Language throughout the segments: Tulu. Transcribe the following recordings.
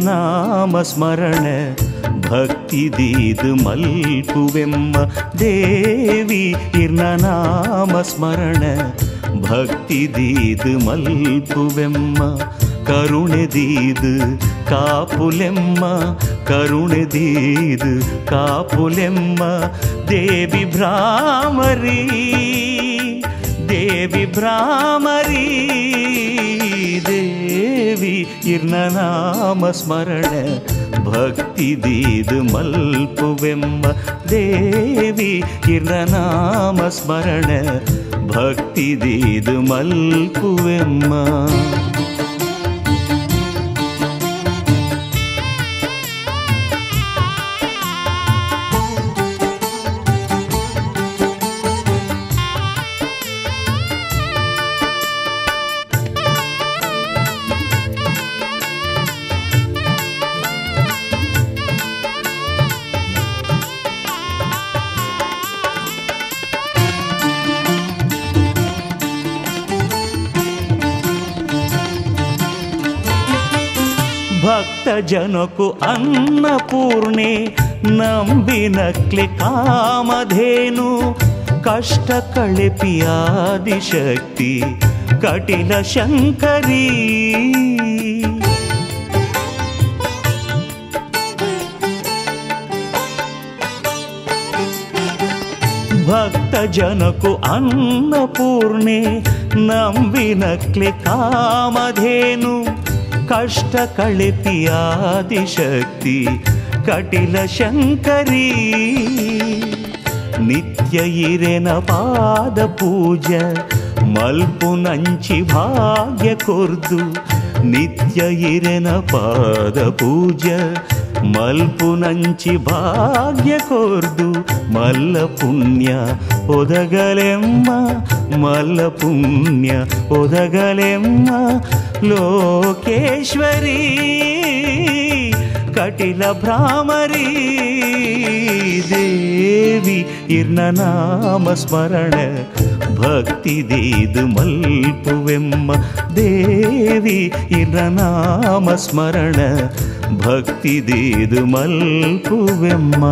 ನಾಮ ಸ್ಮರಣೆ ಭಕ್ತಿ ದೀದ್ ಮಲ್ಪುವೆಮ್ಮ ದೇವಿ ಇರ್ನ ನಾಮ ಸ್ಮರಣೆ ಭಕ್ತಿ ದೀದ್ ಮಲ್ಪುವೆಮ್ಮ ಕರುಣೆ ದೀದ್ ಕಾಪುಲೆಮ್ಮ ಕರುಣೆ ದೀದ್ ಕಾಪುಲೆಮ್ಮ ದೇವಿ ಭ್ರಾಮರಿ ದೇವಿ ಭ್ರಾಮರಿ ದೇವಿ ಇರ್ನ ನಾಮ ಸ್ಮರಣೆ ಭಕ್ತಿ ದೀದ್ ಮಲ್ಪುವೆಮ್ಮ ದೇವಿ ಇರ್ನ ನಾಮ ಸ್ಮರಣೆ ಭಕ್ತಿ ದೀದ್ ಮಲ್ಪುವೆಮ್ಮ. ಭಕ್ತ ಜನಕು ಅನ್ನಪೂರ್ಣೆ ನಂಬಿನಕ್ಲೆ ಕಾಮಧೇನು ಕಷ್ಟ ಕಳೆಪಿ ಆದಿಶಕ್ತಿ ಕಟಿಲ ಶಂಕರಿ. ಭಕ್ತ ಜನಕು ಅನ್ನಪೂರ್ಣೆ ನಂಬಿನಕ್ಲೆ ಕಾಮಧೇನು ಕಷ್ಟ ಕಳೆಪಿ ಆದಿಶಕ್ತಿ ಕಟಿಲ ಶಂಕರಿ. ನಿತ್ಯ ಇರೆನ ಪಾದ ಪೂಜೆ ಮಲ್ಪುನಂಚಿ ಭಾಗ್ಯ ಕೊರ್ದು ನಿತ್ಯ ಇರೆನ ಪಾದ ಪೂಜೆ ಮಲ್ಪುನಂಚಿ ಭಾಗ್ಯ ಕೊರ್ದು ಮಲ್ಲ ಪುಣ್ಯ ಒದಗಲೆಮ್ಮ ಮಲ್ಲ ಪುಣ್ಯ ಒದಗಲೆಮ್ಮ ಲೋಕೇಶ್ವರಿ ಕಟಿಲ ಭ್ರಾಮರಿ ದೇವಿ ಇರ್ನ ನಾಮ ಸ್ಮರಣೆ ಭಕ್ತಿ ದೀದ್ ಮಲ್ಪುವೆಮ್ಮ ದೇವಿ ಇರ್ನ ನಾಮ ಸ್ಮರಣೆ ಭಕ್ತಿ ದೀದ್ ಮಲ್ಪುವೆಮ್ಮ.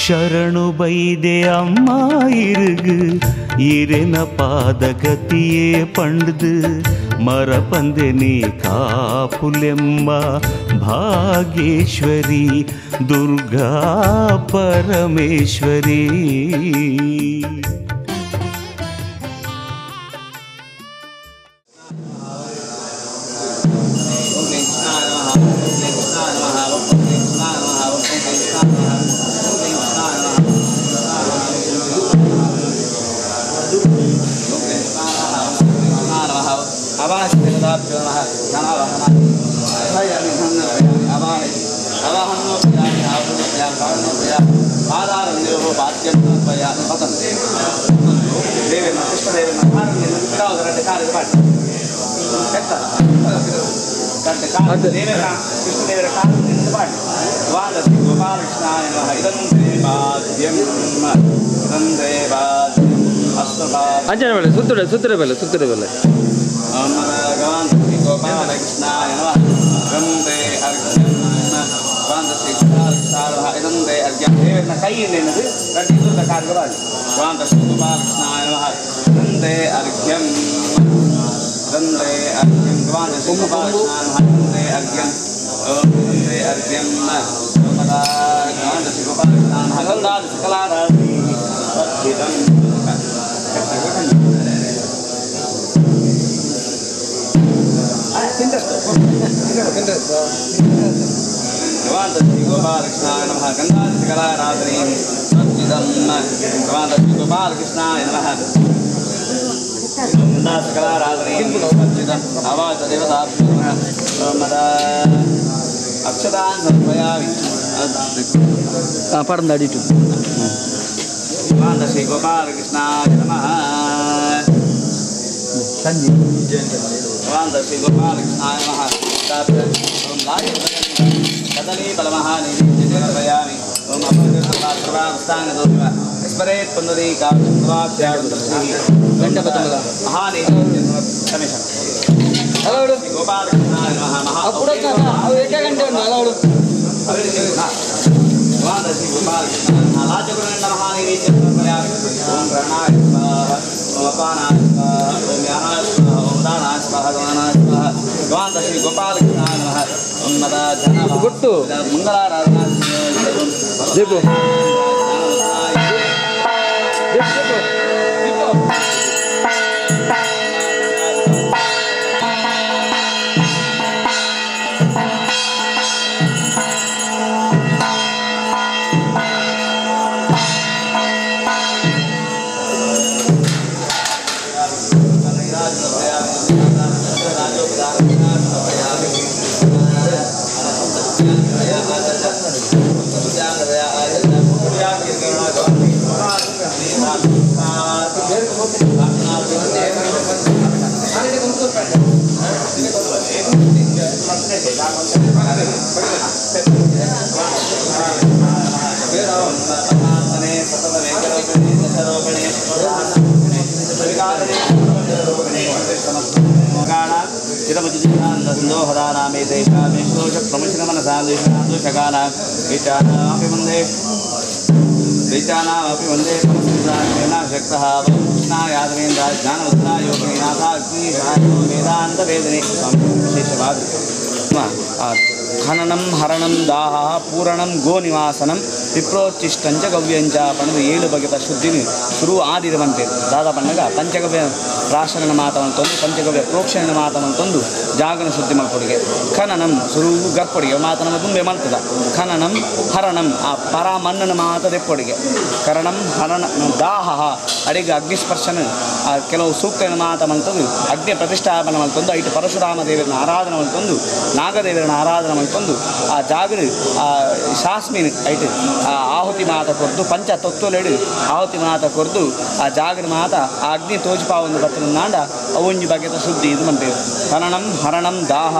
ಶರಣು ಬೈದೆ ಅಮ್ಮ ಇರುಗು ಇರೆನ ಪಾದಗತಿಯೇ ಪಂಡ್ದು ಮರಪಂದೆ ನೀ ಕಾಪುಲೆಮ್ಮ ಭಾಗೇಶ್ವರಿ ದುರ್ಗಾ ಪರಮೇಶ್ವರಿ. ಅಂಜನ ಬೆಲೆ ಸುತ್ತಡೆ ಸುತ್ತಡೆ ಬೆಲೆ ಸುತ್ತಡೆ ಬೆಲೆ ಗೋಪಾಲಕೃಷ್ಣಾಯ ನಮಃ. ಅಕ್ಷತಾನ್ ಸಮರ್ಪಯಾಮಿ. ಪಡಂದ ಅಡಿಟು. ಶ್ರೀ ಗೋಪಾಲಕೃಷ್ಣಾಯ ನಮಃ. ಭಗವಾನ್ ಶ್ರೀ ಗೋಪಾಲಕೃಷ್ಣಾಯ ನಮಃ. ಓಂ ಕದಲೀ ಬಲಮಹಾನೈವೇದ್ಯ ಸಮರ್ಪಯಾಮಿ. ಓಂ ಅಪರ್ವಾವಸ್ಥಾಂಗದೋಷಿವ ಸ್ಮರೇತ್ ಪುಂಡರೀ ಮಹಾನೈವೇದ್ಯ ಸಮರ್ಪಯಾಮಿ. ಗೋಪಾಲಕೃಷ್ಣಾಯ ನಮಃ. ಮಹಾ ಓಂ ಪ್ರಾಣಾಯ ಸ್ವಾಹ, ಓಂ ಅಪಾನಾಯ ಸ್ವಾಹ, ಓಂ ಯಾನಾಯ ಸ್ವಾಹ, ಓಂ ದಾನಾಯ ಸ್ವಾಹ, ಗಮನಾಯ ಸ್ವಾಹ. ಭಗವಾನ್ ಶ್ರೀ ಗೋಪಾಲಕೃಷ್ಣಾಯ ನಮಃ. ಓಂ ಮದ ಜನ ಗೊಟ್ಟು ಮಂಗಳಾರಾಧನಾ. ದೀಪು दैत्यानामपि वन्दे शक्तः कृष्णायादवेन्द्र ज्ञानमुद्रा योगिनाथाग्निशायो वेदान्तवेदिने विशेषवाद. ಖನನಂ ಹರಣಂ ದಾಹ ಪೂರಣಂ ಗೋನಿವಾಸನಂ ವಿಪ್ರೋಚ್ಚಿಷ್ಟಂಚ ಗವ್ಯಂಚ ಪಣದು ಏಳು ಬಗೆತ ಶುದ್ಧಿನಿ ಶುರು ಆದಿರುವಂತೆ ದಾದ ಪಣ್ಣಗ ಪಂಚಗವ್ಯ ಪ್ರಾಶನ ಮಾತವಂತೊಂದು ಪಂಚಗವ್ಯ ಪ್ರೋಕ್ಷಣ ಮಾತವಂತೊಂದು ಜಾಗನ ಶುದ್ಧಿ ಮಲ್ಪೊಡಿಗೆ. ಖನನಂ ಸುರು ಗರ್ಪೊಡಿಗೆ ಮಾತನ ತುಂಬೆ ಮಲ್ತದ. ಖನನಂ ಹರಣಂ ಆ ಪರಮನ್ನನ ಮಾತ ದೆಪ್ಪೊಡಿಗೆ. ಕರಣಂ ಹರಣ ದಾಹ ಅಡಿಗೆ ಅಗ್ನಿಸ್ಪರ್ಶನ ಆ ಕೆಲವು ಸೂಕ್ತನ ಮಾತ ಮಂತೊಂದು ಅಗ್ನಿ ಪ್ರತಿಷ್ಠಾಪನ ಮಲ್ತೊಂದು ಐಟು ಪರಶುರಾಮ ದೇವರನ್ನ ಆರಾಧನೆ ಮಲ್ತೊಂದು ನಾಗದೇವರನ್ನ ಆರಾಧನೆ ಮಲ್ತೊಂದು ಆ ಜಾಗರು ಆ ಶಾಸ್ಮಿನ್ ಐಟು ಆ ಆಹುತಿ ಮಾತ ಕೊರ್ದು ಪಂಚ ತತ್ವಲೆಡು ಆಹುತಿ ಮಾತ ಕೊರ್ದು ಆ ಜಾಗರ ಮಾತ ಆ ಅಗ್ನಿ ತೋಜಿಪಾವೊಂದು ಬತ್ತನ ನಾಂಡ ಅವೊಂಜಿ ಬಗೆತ ಶುದ್ಧಿ ಇದು ಮಂತೇವೆ. ಖನನಂ ಹರಣಂ ದಾಹ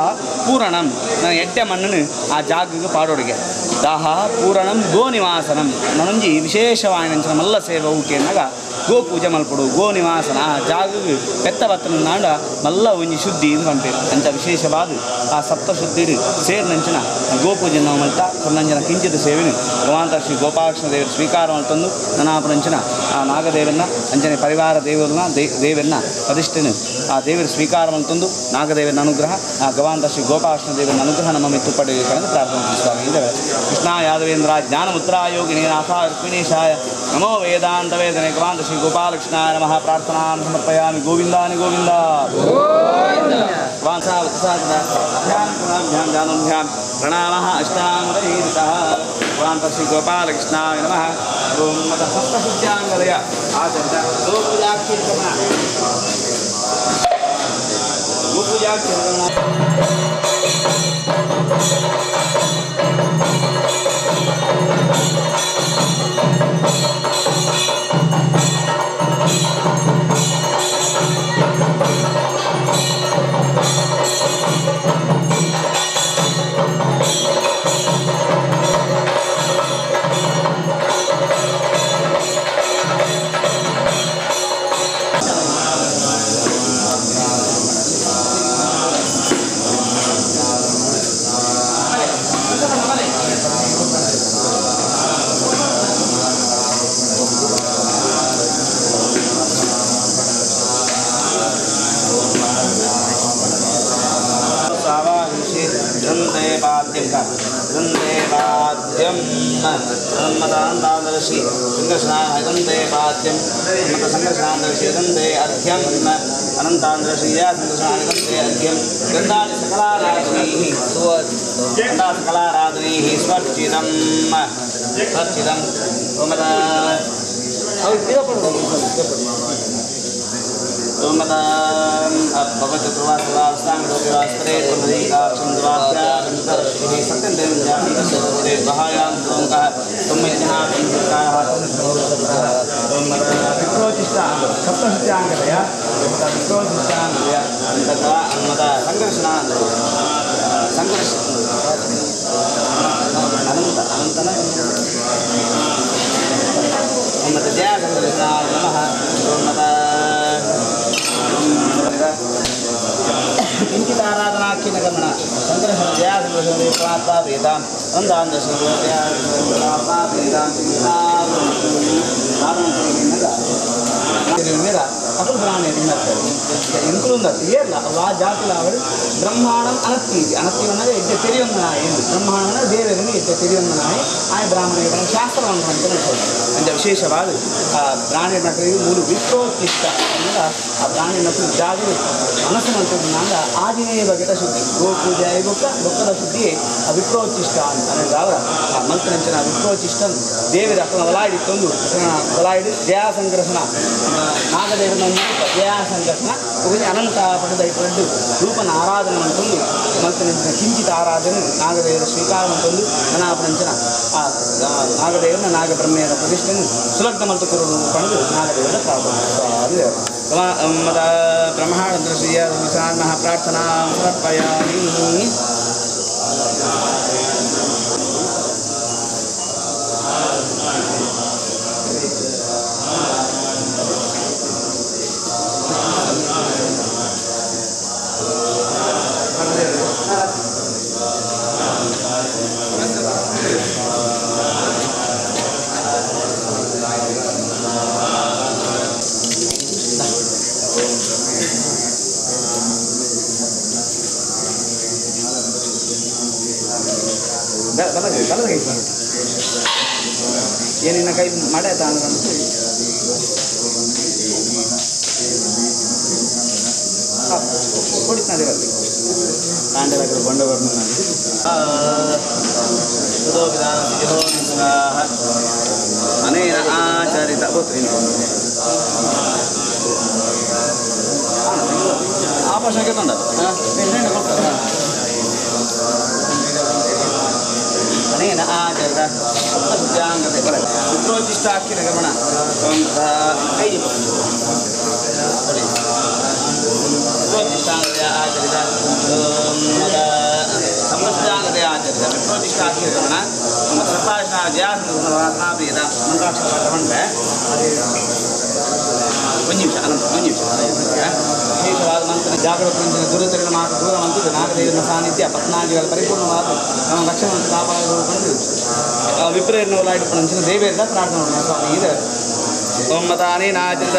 ಪೂರಣಂ ನನ್ನ ಎಡ್ಡೆ ಮಣ್ಣನ್ನು ಆ ಜಾಗಕ್ಕೆ ಪಾಡೋಡಿಗೆ. ದಾಹ ಪೂರಣಂ ಗೋನಿವಾಸನಂ ನನೊಂಜಿ ವಿಶೇಷವಾಯಿನಂಚಿನ ಮಲ್ಲ ಸೇವೆ ಊಕೆನ್ನಾಗ ಗೋಪೂಜೆ ಮಲ್ಪಡು ಗೋನಿವಾಸನ ಆ ಜಾಗಕ್ಕೆ ಪೆತ್ತ ಬತ್ತನ ನಾಂಡ ಮಲ್ಲ ಒಂಜಿ ಶುದ್ಧಿ ಇದು ಪನ್ಪೇರು. ಅಂಚ ವಿಶೇಷವಾದ ಆ ಸಪ್ತಶುದ್ಧಿ ಸೇರಿನಂಚಿನ ಗೋಪೂಜೆ ನಾವು ಮಲ್ತ ಕೊನ್ನಂಚಿನ ಕಿಂಚಿತ ಸೇವೆನು ಭಗವಂತ ಶ್ರೀ ಗೋಪಾಲಕೃಷ್ಣ ದೇವರು ಸ್ವೀಕಾರ ಮಲ್ತೊಂದು ನನಾಪುರಂಚಿನ ಆ ನಾಗದೇವನ್ನ ಅಂಚನೆ ಪರಿವಾರ ದೇವರನ್ನ ದೇವರನ್ನ ಪ್ರತಿಷ್ಠೆನು ಆ ದೇವರು ಸ್ವೀಕಾರ ಮಲ್ತೊಂದು ನಾಗದೇವನ ಅನುಗ್ರಹ ಆ ಭಗವಂತ ಶ್ರೀ ಗೋಪಾಲಕೃಷ್ಣ ದೇವರ ಅನುಗ್ರಹ ನಮ್ಮ ಮಿತ್ತು ಪಡೆಯಬೇಕೆಂದು ಪ್ರಾರ್ಥನೆ ಸ್ವಾಮಿ. ಇದ್ದೇವೆ ಕೃಷ್ಣ ಯಾದವೇಂದ್ರ ಜ್ಞಾನಮುದ್ರಾ ಯೋಗಿನಿ ನಾಥ ರುಕ್ಮಿಣೀಶಾಯ ನಮೋ ವೇದಾಂತ ವೇದನೆ ಭಗವಂತ ಶ್ರೀ ಗೋಪಾಲಕೃಷ್ಣಾಯ ನಮಃ. ಪ್ರಾರ್ಥನಾ ಸಮರ್ಪಯಾಮಿ. ಗೋವಿಂದಾನಿ ಗೋವಿಂದ ಪ್ರಣಾಮಃ ಅಷ್ಟಾಂಗೀರಿತಃ ಭಗವಂತ ಶ್ರೀ ಗೋಪಾಲಕೃಷ್ಣಾಯ ನಮಃ. ಓಂ ಮತ ಸಪ್ತಶುದ್ಧಾಂಗಲಯ ಆಚರಿತ ಗೋಪೂಜಾಕ್ಷೇತ್ರಮಣ ಗೋಪೂಜಾಕ್ಷೇತ್ರಮಣ. ಬ್ರಹ್ಮಾಣಂ ಅನತ್ತಿ ಅನತ್ತಿ ಅನ್ನೋದು ಎಡ್ಡೆ ತೆರಿಯೊಂದನಾಯಿ ಬ್ರಹ್ಮಾಣ ದೇವರನ್ನು ಎಡ್ಡೆ ತೆರಿಯೊಂದನಾಯಿ ಆಯ್ ಬ್ರಾಹ್ಮಣ ಶಾಸ್ತ್ರವನ್ನು ಅಂತ ಹೇಳ್ತಾರೆ. ಅಂದರೆ ವಿಶೇಷವಾದ ಆ ಬ್ರಾಹ್ಮಣ ಮಕ್ಕಳಿಗೆ ಮೂರು ವಿಪ್ರೋತ್ತಿಷ್ಟ ಅಂದ್ರೆ ಆ ಬ್ರಾಹ್ಮಣ ಮಕ್ಕಳು ಜಾಗೃತಿ ಮನಸ್ಸು ಮಾಡ್ತಕ್ಕಂಥ ಆಂಜನೇಯ ಬಗೆತ ಶುದ್ಧಿ ಗೋ ಪೂಜೆ ಬೊಕ್ಕ ಬೊಕ್ಕದ ಶುದ್ಧಿ ಆ ವಿಪ್ರೋಚ್ಚಿಷ್ಟ ಅಂತ ಅಂದರೆ ಅವರ ಆ ಮಂತ್ರಂಚನ ವಿಪ್ರೋಚ್ಚಿಷ್ಟ ದೇವರ ಅಪ್ಪನ ಒಲಾಯಿಡಿತ್ತೊಂದು ಒಲಾಯಿಡು ಜಯಾಸಂಕರ್ಷಣ ನಾಗದೇವನ ಜಯಾಸಂಕರ್ಷಣ ಅನಂತ ಪಡೆದ ಇಟ್ಟು ರೂಪನ ಆರಾಧನೆ ಅಂತಂದು ಮಂತ್ರಂಚನ ಕಿಂಚಿತ ಆರಾಧನೆ ನಾಗದೇವರ ಸ್ವೀಕಾರ ಅಂತಂದು ಮನಾಪರಂಚನ ಆ ನಾಗದೇವನ ನಾಗಬ್ರಹ್ಮೆಯರ ಪ್ರತಿಷ್ಠೆಯನ್ನು ಸುಲಗ್ನ ಮಲ್ತಕರು ಪಡೆದು ನಾಗದೇವರ ಪ್ರಾರ್ಥನೆ ಬ್ರಹ್ಮಾಣ ಪ್ರಾರ್ಥನಾ ಸಮರ್ಪಯಾಮಿ. ಏನಿನ್ನ ಕೈ ಮಾಡಾಯ್ತಾ ಅಂದ್ರೆ ಕೊಡಿಸ್ನಾದೆ ಕಾಂಡಲಾಗಲು ಬಂಡವರ್ಣ ಅನೇನ ಆಚರಿತ ಆಪರ್ಷಕ್ಕೆ ತಂದ ಅನೇನ ಆಚರಿತ ಸಪ್ತಶುದ್ಧಾಂಗತೆ ವಿಪ್ರೋಚಿಷ್ಟಾಕ್ಷರ ಗಮನ ಕೈ ವಿಪ್ರೋಚಿಷ್ಟಾಂಗತೆ ಆಚರಿತ ಸಪ್ತಶುದ್ಧಾಂಗತೆ ಆಚರಿತ ವಿಪ್ರೋಚಿಷ್ಟಾಕ್ಷರ ಗಮನ ಸಪ್ತಾಶ ಜಯಾಸನ ಮಂತ್ರಾಕ್ಷರ ತಗೊಂಡ್ರೆ ಒಂದು ನಿಮಿಷ ಅನಂತ ಒಂದು ನಿಮಿಷ ವಿಶೇಷವಾದ ಮಂತ್ರ ಜಾಗೃತ ದುರಿತರಿನ ಮಾತು ದೂರ ಮಂತ್ರದ ನಾಗದೇವನ ಸಾನ್ನಿಧ್ಯ ಪತ್ನಾದಿಗಳ ಪರಿಪೂರ್ಣವಾದ ನಮ್ಮ ರಕ್ಷಣೆ ಕಾಪಾಡಿಕೊಂಡು ವಿಪ್ರೇರಣ ಒಲಾಯಿಡುಪಣಂಚಿನ ದೇವೇರ ಪ್ರಾರ್ಥನೆ ಮಾಡೋಣ ಸ್ವಾಮಿ. ಇದು ಒಮ್ಮತಾನೇ ನಾಚರಿತ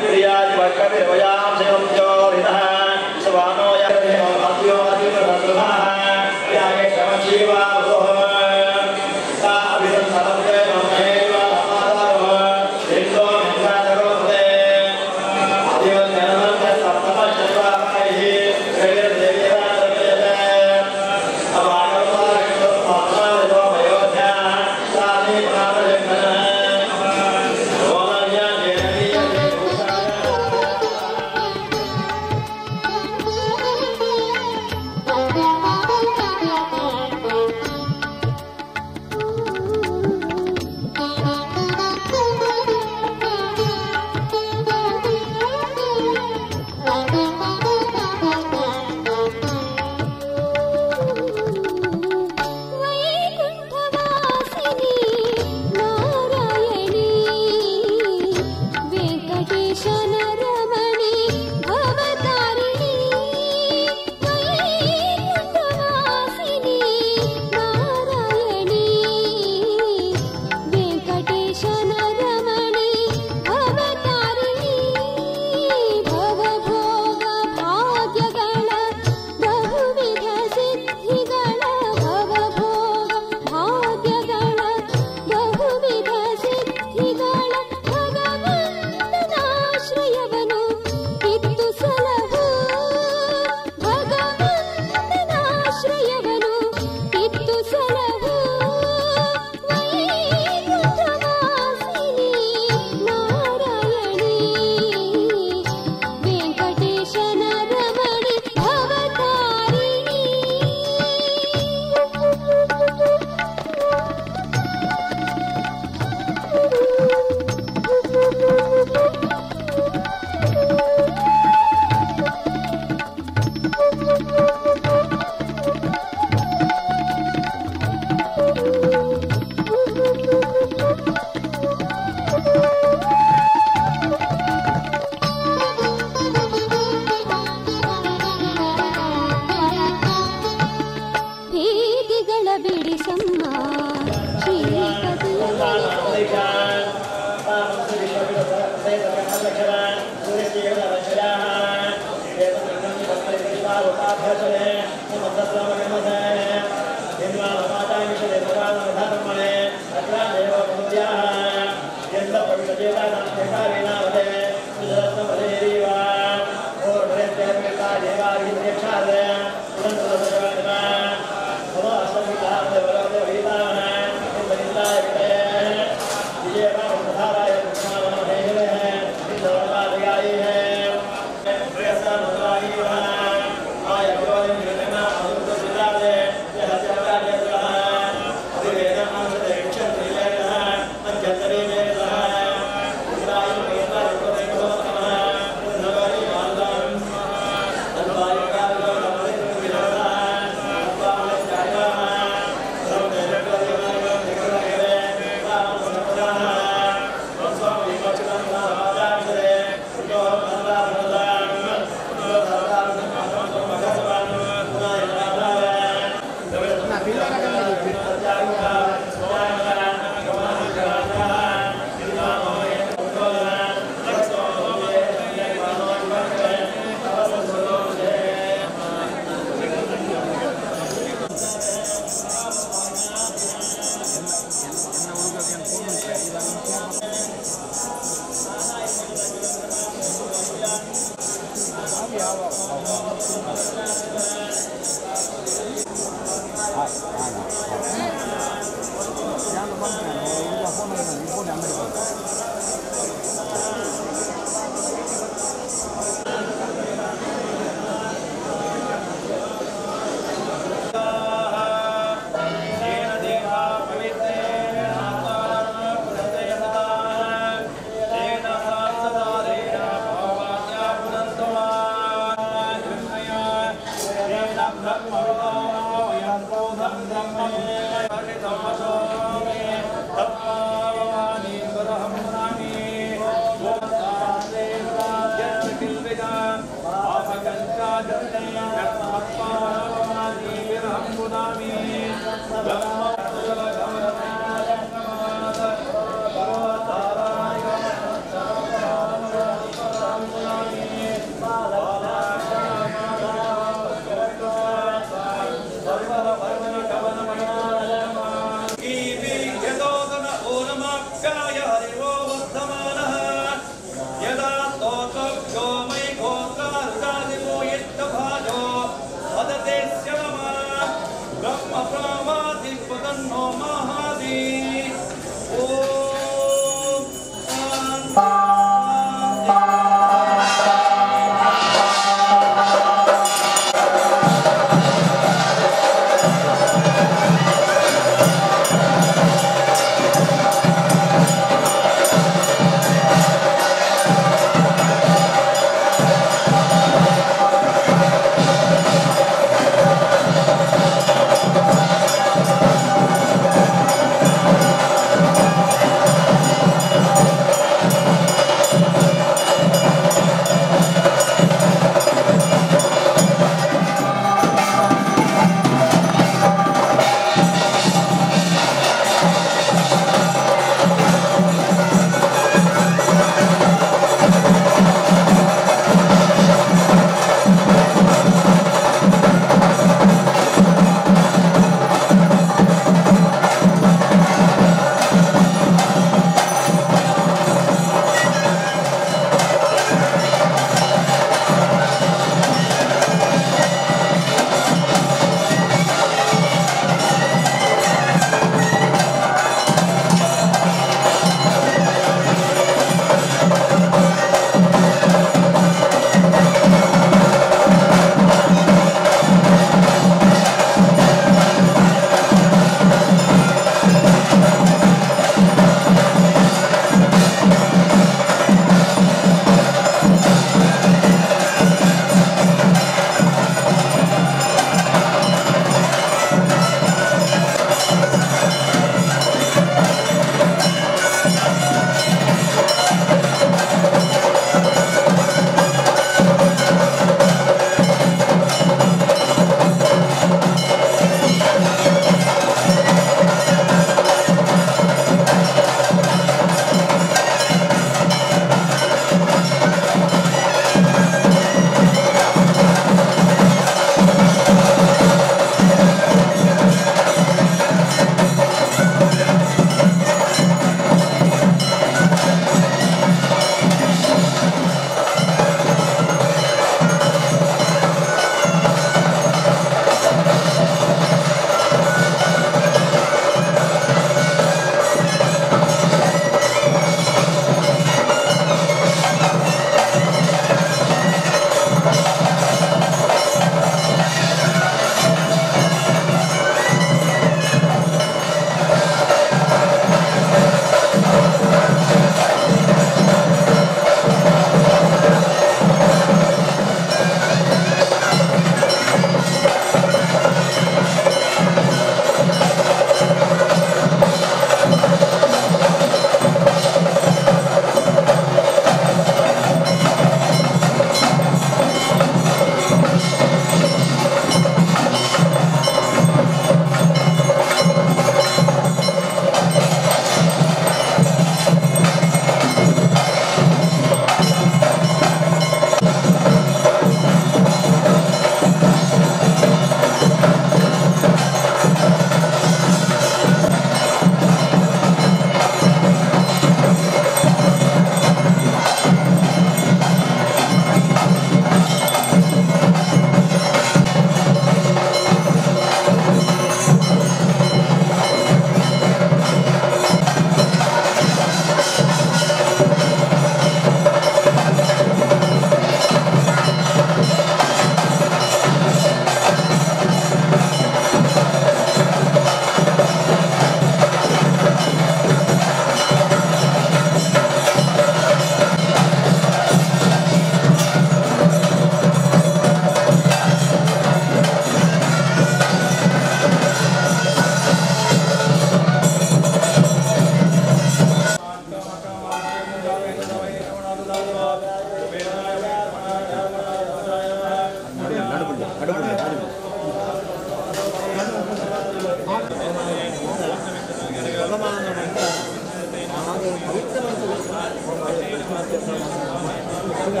ಅವಾಗ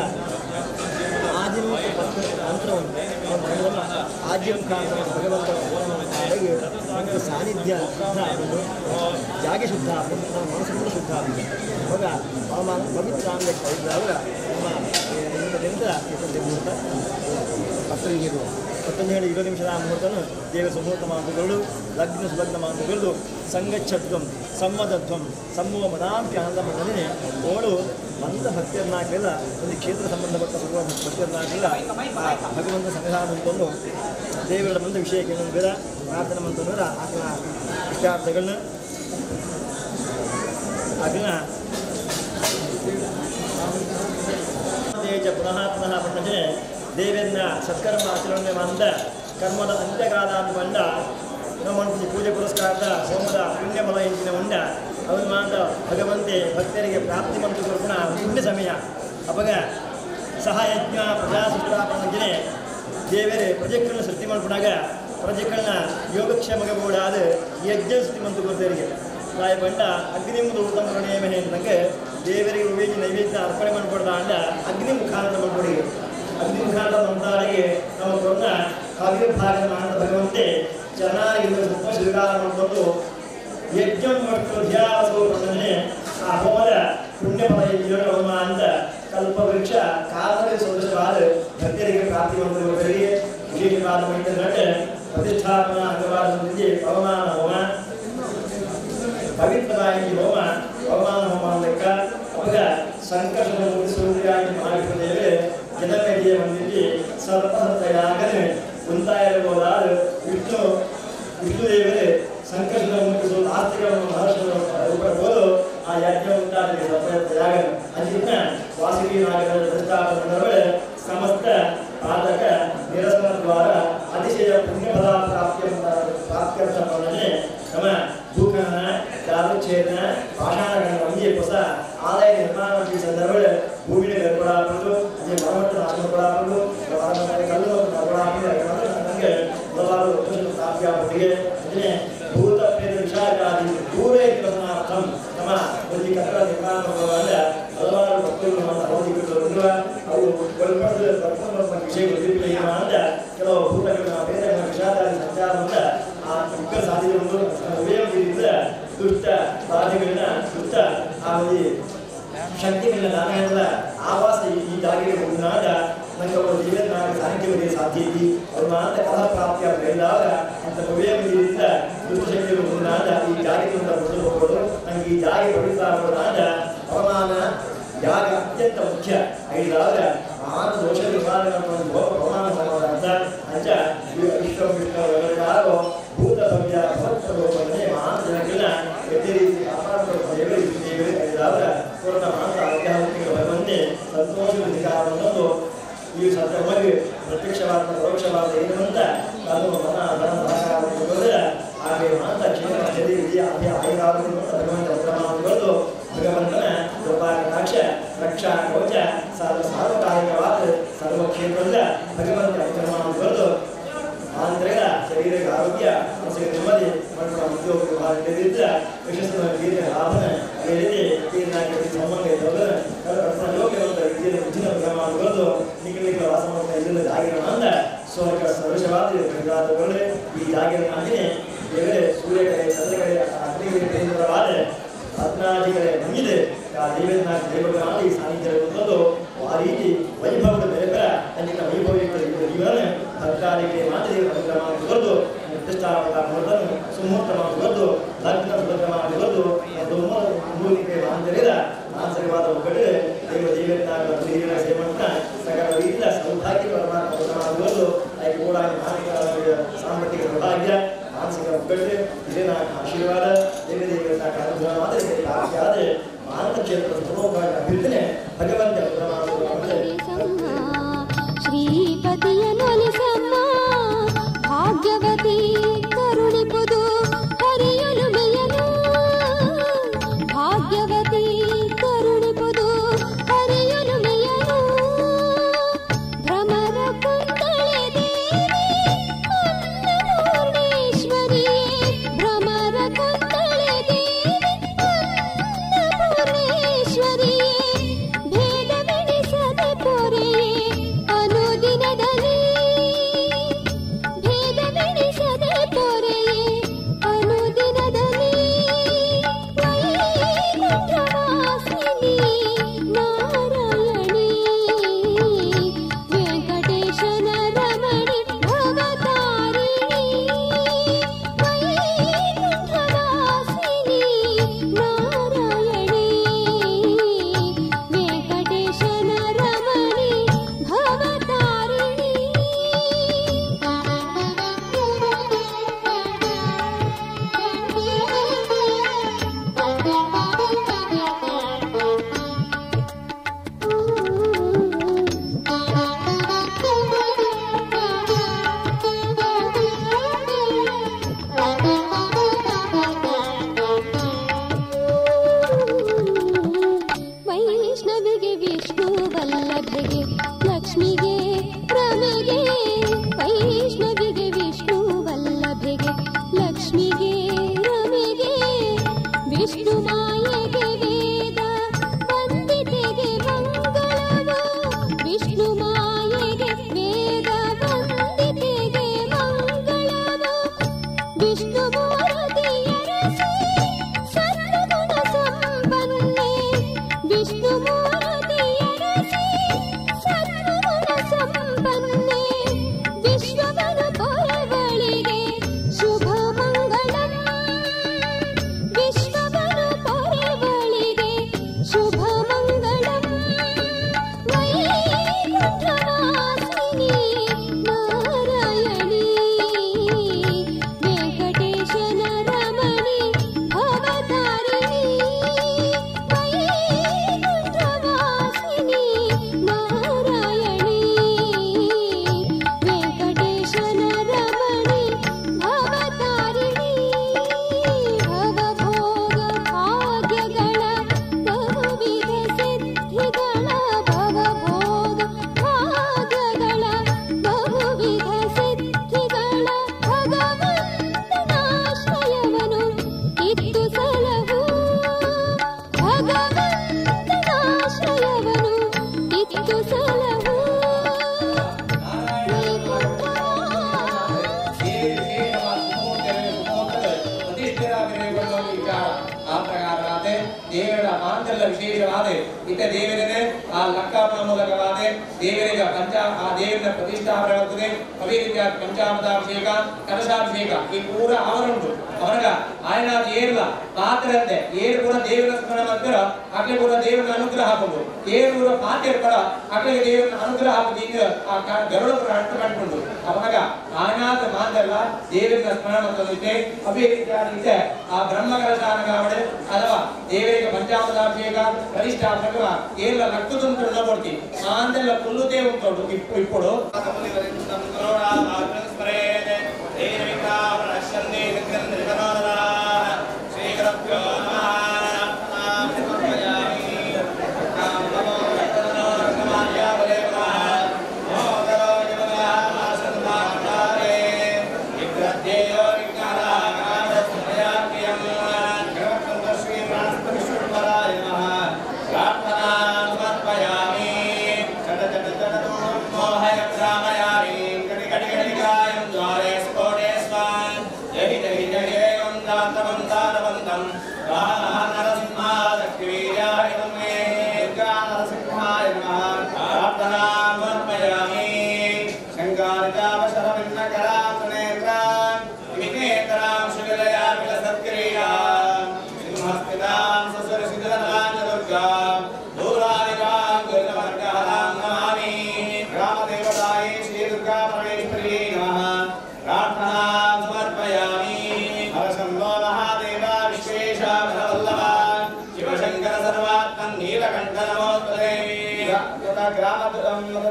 ಆದಿನೂತ ಮಂತ್ರವನ್ನು ಆಜ್ಯ ಮುಖಾಂತರ ಭಗವಂತ ನಮಗೆ ಸಾನ್ನಿಧ್ಯ ಶುದ್ಧ ಆಗುವುದು, ಜಾಗೆ ಶುದ್ಧ ಆಗುವುದು, ನಮ್ಮ ಮನಸ್ಸು ಕೂಡ ಶುದ್ಧ ಆಗುವುದು. ಅವಾಗ ಹವಾಮಾನ ಪವಿತ್ರ ಇದ್ದಾಗ ನಮ್ಮ ನಿಮಿಷದಿಂದ ಮುಹೂರ್ತ 11:20 ನಿಮಿಷದ ಆ ಮುಹೂರ್ತನು ದೇವ ಸುಮುಹೂರ್ತ ಮಾತುಗಳು ಲಗ್ನ ಸುಲಗ್ನ ಮಾತುಗಳು ಸಂಗಚ್ಛತ್ವಂ ಸಮ್ಮದತ್ವಂ ಸಮ್ಮುವ ಮದಾಂತಿ ಆನಂದ ಮಂಡನೆ ಓಳು ಮಂದ ಭಕ್ತಿಯನ್ನಾಗಲಿಲ್ಲ, ಒಂದು ಕ್ಷೇತ್ರ ಸಂಬಂಧಪಟ್ಟ ಸರ್ವ ಭಕ್ತಿಯನ್ನಾಗಲಿಲ್ಲ. ಆ ಭಗವಂತ ಸನ್ನಿಧಾನ ಅಂತಂದು ದೇವರ ಬಂದ ವಿಷಯಕ್ಕೆ ಏನೊಂದು ಬೇಡ ಪ್ರಾರ್ಥನೆ ಅಂತಂದ್ರೆ ಆತನ ಇಷ್ಟಾರ್ಥಗಳನ್ನ ಅದನ್ನ ಪುನಃ ಪುನಃ ಬಂದರೆ ದೇವರನ್ನ ಸತ್ಕರ್ಮ ಆಚರಣೆ ಮಂದ ಕರ್ಮದ ಅಂತ್ಯಕಾಲ ಅಂತ ಬಂದ ನಮ್ಮ ಪೂಜೆ ಪುರಸ್ಕಾರದ ಹೋಮದ ಪುಣ್ಯಫಲ ಎಂಜಿನ ಉಂಡ ಅವನು ಮಾತ್ರ ಭಗವಂತೆ ಭಕ್ತರಿಗೆ ಪ್ರಾಪ್ತಿ ಮಂತು ಕೊರ್ಪುಣ ಪುಣ್ಯ ಸಮಯ. ಅವಾಗ ಸಹಯಜ್ಞ ಪ್ರಜಾ ಸೃಷ್ಟಾಪಣೆ ದೇವರೇ ಪ್ರಜೆಗಳನ್ನ ಸೃಷ್ಟಿ ಮಾಡ್ಕೊಂಡಾಗ ಪ್ರಜೆಗಳನ್ನ ಯೋಗಕ್ಷೇಮಕ್ಕೆ ಬೋಡಾದ ಯಜ್ಞ ಸೃಷ್ಟಿ ಮಂತು ಕೊರ್ತೇರಿಗೆ ತಾಯಿ ಬಂಡ ಅಗ್ನಿ ಉತ್ತಮ ನೇಮೆ ಅಂತಂಗೆ ದೇವರಿಗೆ ಉವೇಜಿ ನೈವೇದ್ಯ ಅರ್ಪಣೆ ಮಾಡ್ಕೊಡ್ದ ಅಂಡ ಅಗ್ನಿ ಮುಖಾಂತರ ಮಾಡ್ಕೊಡಿ. ಅಗ್ನಿ ಮುಖಾಂತರ ಮಂತಾರಿಗೆ ನಮ್ಮ ಕೊರನ ಕಾವ್ಯಭಾಗ ಮಾಡಿದ ಭಗವಂತೆ ಚೆನ್ನಾಗಿ ಸ್ವೀಕಾರ ಮಾಡಿಕೊಂಡು ಯಜ್ಞ ಮತ್ತು ಧ್ಯಾಸೋಪನೆ ಆ ಹೋಮದ ಪುಣ್ಯಫಲ ಹೋಮ ಅಂತ ಕಲ್ಪವೃಕ್ಷ ಕಾಲದ ಸದೃಶವಾದ ಭಕ್ತರಿಗೆ ಪ್ರಾಪ್ತಿ ಹೊಂದಿರುವವರಿಗೆ ವಿಶೇಷವಾದ ಮಹಿಳೆ ಪ್ರತಿಷ್ಠಾಪನಾ ಅಂಗವಾದ ಪವಮಾನ ಹೋಮ ಪವಿತ್ರವಾಗಿ ಹೋಮ ಪವಮಾನ ಹೋಮ ಲೆಕ್ಕ. ಅವಾಗ ಸಂಕರ್ಷಣ ಮುಗಿಸುವುದಾಗಿ ಮಹಾವಿಷ್ಣುದೇವರೇ ಜನಮೇದಿಯ ಮಂದಿಗೆ ಸರ್ಪಸತ್ತಯಾಗನೆ ಉಂತಾಯಿರಬಹುದಾದ ವಿಷ್ಣು ವಿಷ್ಣುದೇವರೇ ಸಂಕರ್ಷಣ ಮುಗಿಸುವ ಆಸ್ತಿಗಳನ್ನು ಮಹರ್ಷಿಗಳು ರೂಪಬಹುದು ಆ ಯಜ್ಞ ಉಂಟಾದ ಸರ್ಪಯಾಗನ ಅಜಿನ ವಾಸುಕಿ ನಾಗರ ಪ್ರತಿಷ್ಠಾಪನೆ ಸಮಸ್ತ ಪಾತಕ ನಿರಸನ ದ್ವಾರ ಅತಿಶಯ ಪುಣ್ಯಫಲ ಪ್ರಾಪ್ತಿಯ ಪ್ರಾಪ್ತ್ಯರ್ಥ ನಮ್ಮ ಭೂಖನನ ದಾರುಚ್ಛೇದನ ಪಾಷಾಣಗಳ ಒಂದೇ ಹೊಸ ಆಲಯ ನಿರ್ಮಾಣ ಸಂದರ್ಭ ಭೂಮಿನ ಗರ್ಭಡಾಪದು ಅದೇ ಮರಮಟ್ಟ ನಾಶ ಕೊಡಾಪದು ಕಲ್ಲು ಗರ್ಭಡಾಪದು ನನಗೆ ಹಲವಾರು ಪ್ರಾಪ್ತಿಯಾಗುತ್ತಿಗೆ ಅಂದರೆ ಭೂತ ಪ್ರೇತ ವಿಷಾದಿ ದೂರೇ ಕೆಲಸನಾರ್ಥಂ ನಮ್ಮ ಒಂದು ಕಟ್ಟಡ ನಿರ್ಮಾಣ ಮಾಡುವಾಗ ಹಲವಾರು ಭಕ್ತರು ನಮ್ಮ ಅವಧಿಗಳು ಅವು ಒಳಪಡಿದ ವಿಷಯ ಗೊತ್ತಿಲ್ಲ ಅಂತ ಕೆಲವು ಭೂತಗಳನ್ನ ಬೇರೆ ವಿಷಾದಾದಿ ಸಂಚಾರದಿಂದ ಆ ಉಗ್ರ ಸಾಧ್ಯತೆ ಒಂದು ಉಪಯೋಗದಿಂದ ದುಷ್ಟ ಬಾಧೆಗಳನ್ನ ದುಷ್ಟ ಆ ಒಂದು ಶಕ್ತಿಗಳನ್ನ ನಾನೆಲ್ಲ ಆವಾಸ ಈ ಜಾಗೆಗೆ ಬಂದಾಗ ನಂಗೆ ಅವರು ಜೀವನ ಸಾನ್ನಿಧ್ಯ ಸಾಧ್ಯ ಐತಿ ಅವ್ರು ಮಾತ್ರ ಕಲಹ ಪ್ರಾಪ್ತಿಯ ಬೆಳೆದಾಗ ಅಂತ ಉಪಯೋಗದಿಂದ ದುಷ್ಟಶಕ್ತಿಗಳು ಬಂದಾಗ ಈ ಜಾಗೆಯಿಂದ ಬದಲು ಹೋಗೋದು ನಂಗೆ ಈ ಜಾಗೆ ಪವಿತ್ರ ಆಗೋದಾದ ಅವಮಾನ ಯಾಗ ಅತ್ಯಂತ ಮುಖ್ಯ. ಐದಾದ ಮಹಾನ್ ದೋಷ ನಿವಾರಣೆ ಅವಮಾನ ಸಮಾನ ಅಂತ ಅಂಚ ವಿಶ್ವ ವಿಷ್ಣು ಭೂತ ಭವ್ಯ ಭಕ್ತ ಮಹಾನ್ ಜನಗಳನ್ನ ವ್ಯತಿರೀತಿ ಕಾಪಾಡಿಕೊಳ್ಳುವ ಐದಾದ ಪೂರ್ಣ ಮಾತ್ರ ಆಧ್ಯಾತ್ಮಿಕ ಭಗವಂತೆ ಸಂತೋಷದ ಅಧಿಕಾರವನ್ನು ಈ ಸಂದರ್ಭದಲ್ಲಿ ಪ್ರತ್ಯಕ್ಷವಾದ ಪರೋಕ್ಷವಾದ ಏನು ಅಂತ ನಾನು ಮನ ಧನ ಸಹಕಾರ ಹಾಗೆ ಮಾತ್ರ ಕ್ಷೇಮ ಸ್ಥಿತಿ ವಿಜಯ ಆಯುರಾರೋಗ್ಯ ಭಗವಂತ ಕ್ರಮಗಳು ಭಗವಂತನ ಕೃಪಾಕಟಾಕ್ಷ ರಕ್ಷಾ ಕವಚ ಸರ್ವ ಸಾರ್ವಕಾಲಿಕವಾದ ಸರ್ವಕ್ಷೇತ್ರದ ಭಗವಂತ ಕ್ರಮಗಳು ಆಂತರಿಕ ಶರೀರಕ್ಕೆ ಆರೋಗ್ಯ ಮನಸ್ಸಿಗೆ ನೆಮ್ಮದಿ ಮತ್ತು ಉದ್ಯೋಗ ತಿಳಿದಿದ್ದ ಯಶಸ್ಸಿನ ವೀರ್ಯ ಲಾಭನ ಅದೇ ರೀತಿ ಸಂಬಂಧ ಯೋಗ್ಯವಂತ ವಿದ್ಯೆಯ ಉಜ್ಜಿನ ಕ್ರಮಗಳು ನಿಖಲಿಗಳ ವಾಸ ಮಾಡುತ್ತ ಇಲ್ಲಿಂದ ಜಾಗಿರಣ ಅಂದ ಸ್ವರ್ಗ ಸದೃಶವಾದ ಈ ಜಾಗಿರಣ ಅಂದಿನೇ ಬೇರೆ ಸೂರ್ಯ ಕಡೆ ಚಂದ್ರ ಕಡೆ ಅಗ್ನಿಗೆ ಕೇಂದ್ರವಾದ ಹದಿನಾಲ್ಕು ಕಡೆ ಮುಂಗಿದೆ ಆ ದೇವೇಂದ್ರ ದೇವಗಳ ಈ ಸಾನ್ನಿಧ್ಯ ಬಂದು ಆ ರೀತಿ ವೈಭವದ ಬೇರೆ ಅಲ್ಲಿನ ವೈಭವಗಳ ಜೀವನ ಭಕ್ತಾದಿಗೆ ಮಾತ್ರ ಬರೆದು ಪ್ರತಿಷ್ಠಾಪಕ ಮುಹೂರ್ತನು ಸುಮುಹೂರ್ತ ಬರೆದು ಲಗ್ನ ಸುಭದ್ರ ಬರೆದು ಮೂಲಿಕೆ ಮಾಂತರಿದ ಮಾನಸಿಕವಾದ ಒಗ್ಗಟ್ಟು ದೇವ ದೇವೇಂದ್ರ ಹಿರಿಯರ ಸೇವಂತ ಸಕಲ ರೀತಿಯ ಸೌಭಾಗ್ಯ ಪರಮಾತ್ಮ ಬರೆದು ಅದಕ್ಕೆ ಕೂಡ ಮಾನಸಿಕ ಸಾಂಸ್ಕೃತಿಕ ಸೌಭಾಗ್ಯ ಮಾನಸಿಕ ಒಗ್ಗಟ್ಟು ಹಿರಿಯನ ಆಶೀರ್ವಾದ ದೇವ ದೇವೇಂದ್ರ ಅನುಗ್ರಹ ಮಾತ್ರ ಪ್ರಾಪ್ತಿಯಾದ ಮಾನವ ಕ್ಷೇತ್ರದ ಸರ್ವೋಭಾಗ್ಯ ಅಭಿವೃದ್ಧಿನೇ ಭಗವಂತ ಶ್ರೀಪತಿಯನೊಲಿಸಮ್ಮ ಭಾಗ್ಯವತಿ ಕರುಣಿಪುದು ಹರಿಯಲು ಮೇಯನು ಭಾಗ್ಯವತಿ ಕರುಣಿಪುದು ಹರಿಯಲು ಮೇಯನು ಭ್ರಮರ ಕುಂತಳೆ ದೇವಿ ಅನ್ನಪೂರ್ಣೇಶ್ವರಿಯೇ ಭ್ರಮರ ಕುಂತಳೆ ದೇವಿ ಅನ್ನಪೂರ್ಣೇಶ್ವರಿಯೇ ಭೇದವೆಣಿಸಿ ಲಕ್ಷ್ಮಿಗೆ ರಮಿಗೆ ವಿಷ್ಣು ಮಾಯೆಗೆ ವೇದ ವಂದಿತೆಗೆ ಮಂಗಳವು ವಿಷ್ಣು ಮಾಯೆಗೆ ವೇದ ವಂದಿತೆಗೆ ಮಂಗಳವು ವಿಷ್ಣು ಮೂರ್ತಿಯರಸಿ ಸದ್ಗುಣ ಸಂಪನ್ನೆ ವಿಷ್ಣು ಮೂರ್ತಿಯರಸಿ ಸದ್ಗುಣ ಸಂಪನ್ನೆ ವಿಶ್ವವನು ಪೊರೆವಳಿಗೆ ಶುಭ ಮಂಗಳಂ ವಿಶ್ವವನು ಪೊರೆವಳಿಗೆ ಶುಭ ಮಂಗಳಂ ವೈಕುಂಠವಾಸಿನಿ ನಾರಾಯಣಿ ವೆಂಕಟೇಶನ ರಮಣಿ ಭವತಾರಿಣಿ ವೈಕುಂಠವಾಸಿನಿ ನಾರಾಯಣಿ ವೆಂಕಟೇಶನ ರಮಣಿ ಭವತಾರಿಣಿ ಭವಭೋಗ ಭಾಗ್ಯಗಳ ಬಹುವಿಧ ಸಿದ್ಧಿಗಳ ಭವಭೋಗ ಭಾಗ್ಯಗಳ ಬಹುವಿಧ ಸಿದ್ಧಿಗಳ ಭಗವಂತನಾಶ್ರಯವನು ಇತ್ತು ಸಲಹು ಭಗವಂತನಾಶ್ರಯವನು ಇತ್ತು ಸಲಹು ದೇವರ ಮಾಂತ್ರದ ವಿಶೇಷವಾದ ಇತ ದೇವರನೇ ಆ ಲಕ್ಕಾಪನ ಮೂಲಕವಾದ ದೇವರಿಗೆ ಪಂಚ ಆ ದೇವರನ್ನ ಪ್ರತಿಷ್ಠಾಪನೆ ಆಗ್ತದೆ. ಅದೇ ರೀತಿಯ ಪಂಚಾಮೃತಾಭಿಷೇಕ ಕಲಶಾಭಿಷೇಕ ಈ ಪೂರ ಅವರುಂಟು. ಅವನಗ ಆಯನಾದ ಏರ್ಲ ಪಾತ್ರಂತೆ ಏರು ಕೂಡ ದೇವರ ಸ್ಮರಣ ಮಾಡ್ತಾರ ಅಕ್ಲೆ ಕೂಡ ದೇವರ ಅನುಗ್ರಹ ಹಾಕೊಂಡು ಏರು ಕೂಡ ಪಾತ್ರೆ ಇರ್ತಾರ ಅಕ್ಲೆಗೆ ದೇವರ ಅನುಗ್ರಹ ಹಾಕುದು ಈಗ ಆ ಗರುಡ ಕೂಡ ಅಂಟು ಕಂಡುಕೊಂಡು ಅವನಾಗ ಆಯನಾದ ಮಾತಲ್ಲ ದೇವರ ಸ್ಮರಣ ಮಾಡ್ತದೆ. ಅದೇ ರೀತಿಯಾದ ಆ ಬ್ರಹ್ಮ ಕಲಶಾನಗಾವಡೆ ಅಥವಾ ದೇವರಿಗೆ ಪಂಚಾಮೃತಾಭಿಷೇಕ ಪ್ರತಿಷ್ಠಾಪನೆ ಏರ್ಲ ಲಕ್ಕುದುಂಟು ಕೊಡ್ತಿ ಮಾಂದೆಲ್ಲ ಪುಲ್ಲುದೇ ಉಂಟು ಇಪ್ಪಡು